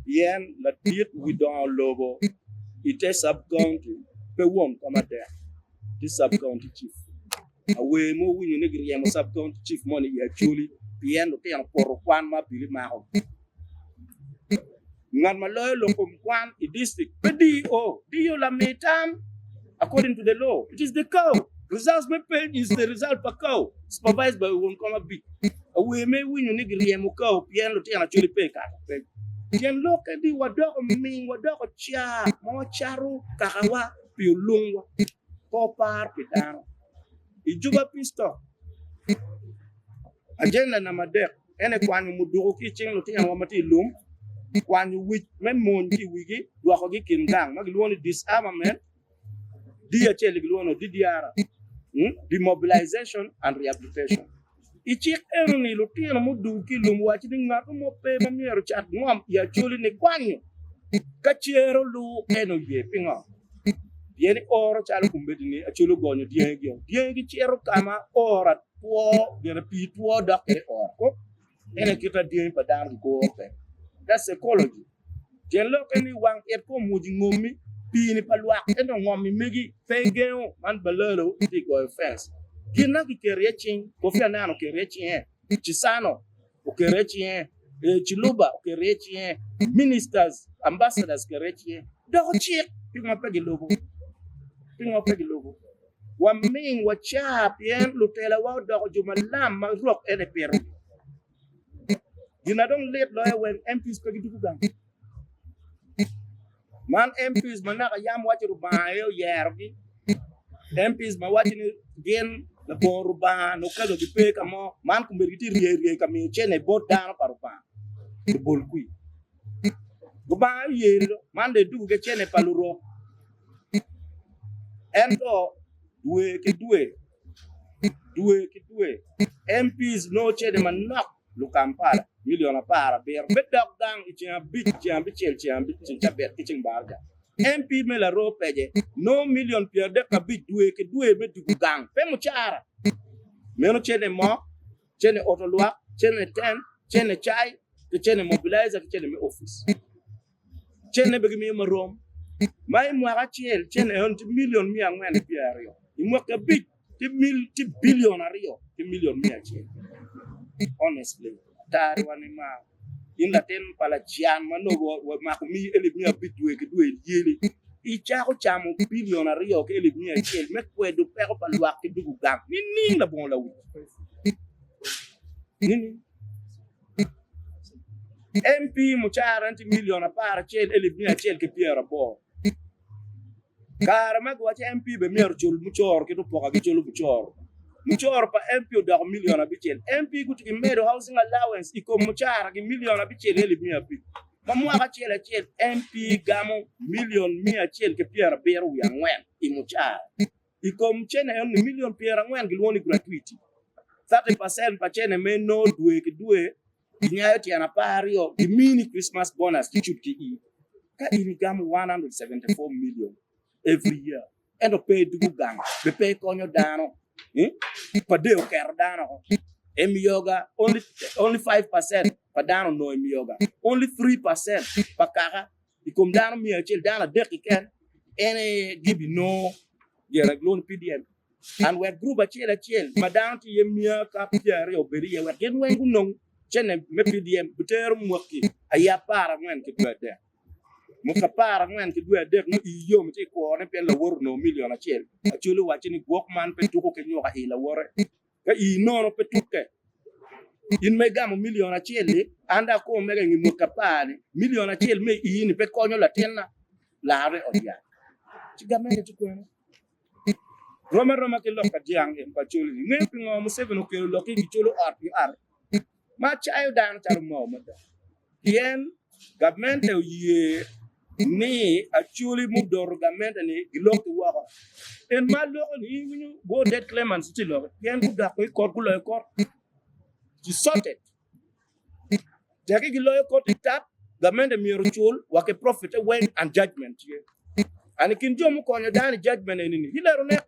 Pien ladit wi dongo lobo i te sub-county pe won kom adek, tye sub-county chief. Awer mo owinyo ni giryemo sub-county chief moni i Acholi pien lutino poto kwan ma abili mako. Ngat ma loyo lok kom kwan i district pe DO, DO lami tam according to the law. It is the cow. Results me peny is the result pa cow supervised by won kom abic. Awer ma iwinyo ni giryemo kao pien lutino Acholi pe i kato peny. Tyen lokke ni wadoko ming, wadoko car ma wacato kakawa pi olungwa. Pe wapar pi dano. I Juba Peace Talk, agenda namba adek en aye kwanyo muduku ki i cing lutinowa ma tye i lum, kwanyo wic me mony ki i wigi, dwokogi i kin gang ma gilwongo ni disarmament, D acel-li gilwongo ni DDR, Demobilization and Rehabilitation. I cik eno-ni, lutino mudug ki i lum waco ni ngat mo pe ma myero ocat ngom i Acholi nikwanyo ka cero lu en oye. Pingo? Pien i oro calo kombeddi-ni Acholi ogonyo dyangigi-o. Dyangigi cito ka ma ora two, gire pii two dok kwede i ora. Ko? En aye kit adyangi pa dano gikuro kwede. That's ecology. Tyen lokke ni wang it ka omwoc i ngommi, pii-ni pa lwak ento ngom-mi megi pe igengo man balalo tye goyo fence. Gin ma kiketo iye cing, Kofi Annan oketo iye cinge, Chissano oketo iye cinge, Chiluba oketo iye cinge, ministers, ambassadors oketo iye cinge. Doko cik pingo pe gilubo? Pingo pe gilubo? Waming waca pien lutelawa odoko jo malam ma rok en aye pito. Gin na dong lit loyo weng MPs pe gidwogo gang. Man MPs ma naka yam waco Rubanga aye oyerogi. MPs ma waco ni gin labongo Rubanga nongo kaco gipe ka mo. Man kombeddi gitye rye rye ka miyo cene bot dano pa Rubanga. Lubol kwir. Rubanga aye oyeri do. Man dong idwogo ki cene pa lurok. Ento dwe ki dwe dwe ki dwe, MPs nongo cente manok Lukampala milion 17 me dok gang i ceng abic, ceng abicel, ceng abic, ceng cabit ki ceng baraja. MP me Laroo Pece nongo milion 35 dwe ki dwe me dwogo gang, pe mucara. Meno cente mo, cente oto lwak, cente tent, cente cai, ki cente mobilizer ki cente me opic. Cente bene gimiyo marom. Ma i mwaka acel cente enoni tye milion 420. I mwaki abic tye bilion aryo ki milion 100. Honestly, atariwa ni ma in latin pa lacan ma nongo omako miyi elip 500 dwe ki dwe ilyeli, icako camo bilion aryo ki elip 100 me kwedo peko pa lwak ki dugo gang nining labongo lawic? Nining? MP mucara tye milion 11 elip 180. Kare ma giwaco MP bene myero ocul mucoro kit opoka giculo mucoro. Mucoro pa MP odoko milion abicel. MP gutye ki medo housing allowance i kom mucara gi milion abicel elip 500. Ma mwaka acel acel MP gamo milion 174 i mucara. I kom cene eno-ni milion 40 gilwongo ni gratuity. 30% pa cene ma inongo dwe ki dwe ginyayo tyen apararyo gimini Christmas bonus gicut ki ii. Ka in igamo 174 million every year ento pe idwogo gang be pe ikonyo dano pa dee oketo dano oko emiyoga only only 5% pa dano onongo emiyoga only 3% pa kaka i kom dano miya acel dano adek keken en aye gibinongo gin ma gilwongo ni PDM. And wek gurup acel acel ma dano tye iye miya ka 20 obed iye wek gin weng gunong cene me PDM bitero mwaki aye 14 ki dwe adek. Mwaki 14 ki dwe adek nongo ii yom itye ikwone pien lawote onongo milion acel. Acholi owacci ni gwok man pe tuko ki nyuka i lawote. Ka ii nono pe tukke. In ma igamo milion acel-li, an dong akwo mega i nge mwaki apar-ni, milion acel me ii-ni pe konyo latinna larre i ot yat. Ci gamente tye kwene? Rom aroma ki lok pa dyang en pa coli-ni. Ingeyo pingo Museveni okelo lok ki giculo ot ki ot ma cayo dano calo moo mada? Pien gamente oye ni Acholi mudoto gamente-ni gilok ki woko. En ma loko-ni iwinyo wod Dead Clemens tye loki pien gudoko i kot guloyo kot. Ci sorted. Teki giloyo kot i tap, gamente myero ocul wa ki profite weng and judgment tye. And i kin jo mukonyo dano i judgment eni ni Hillary onek.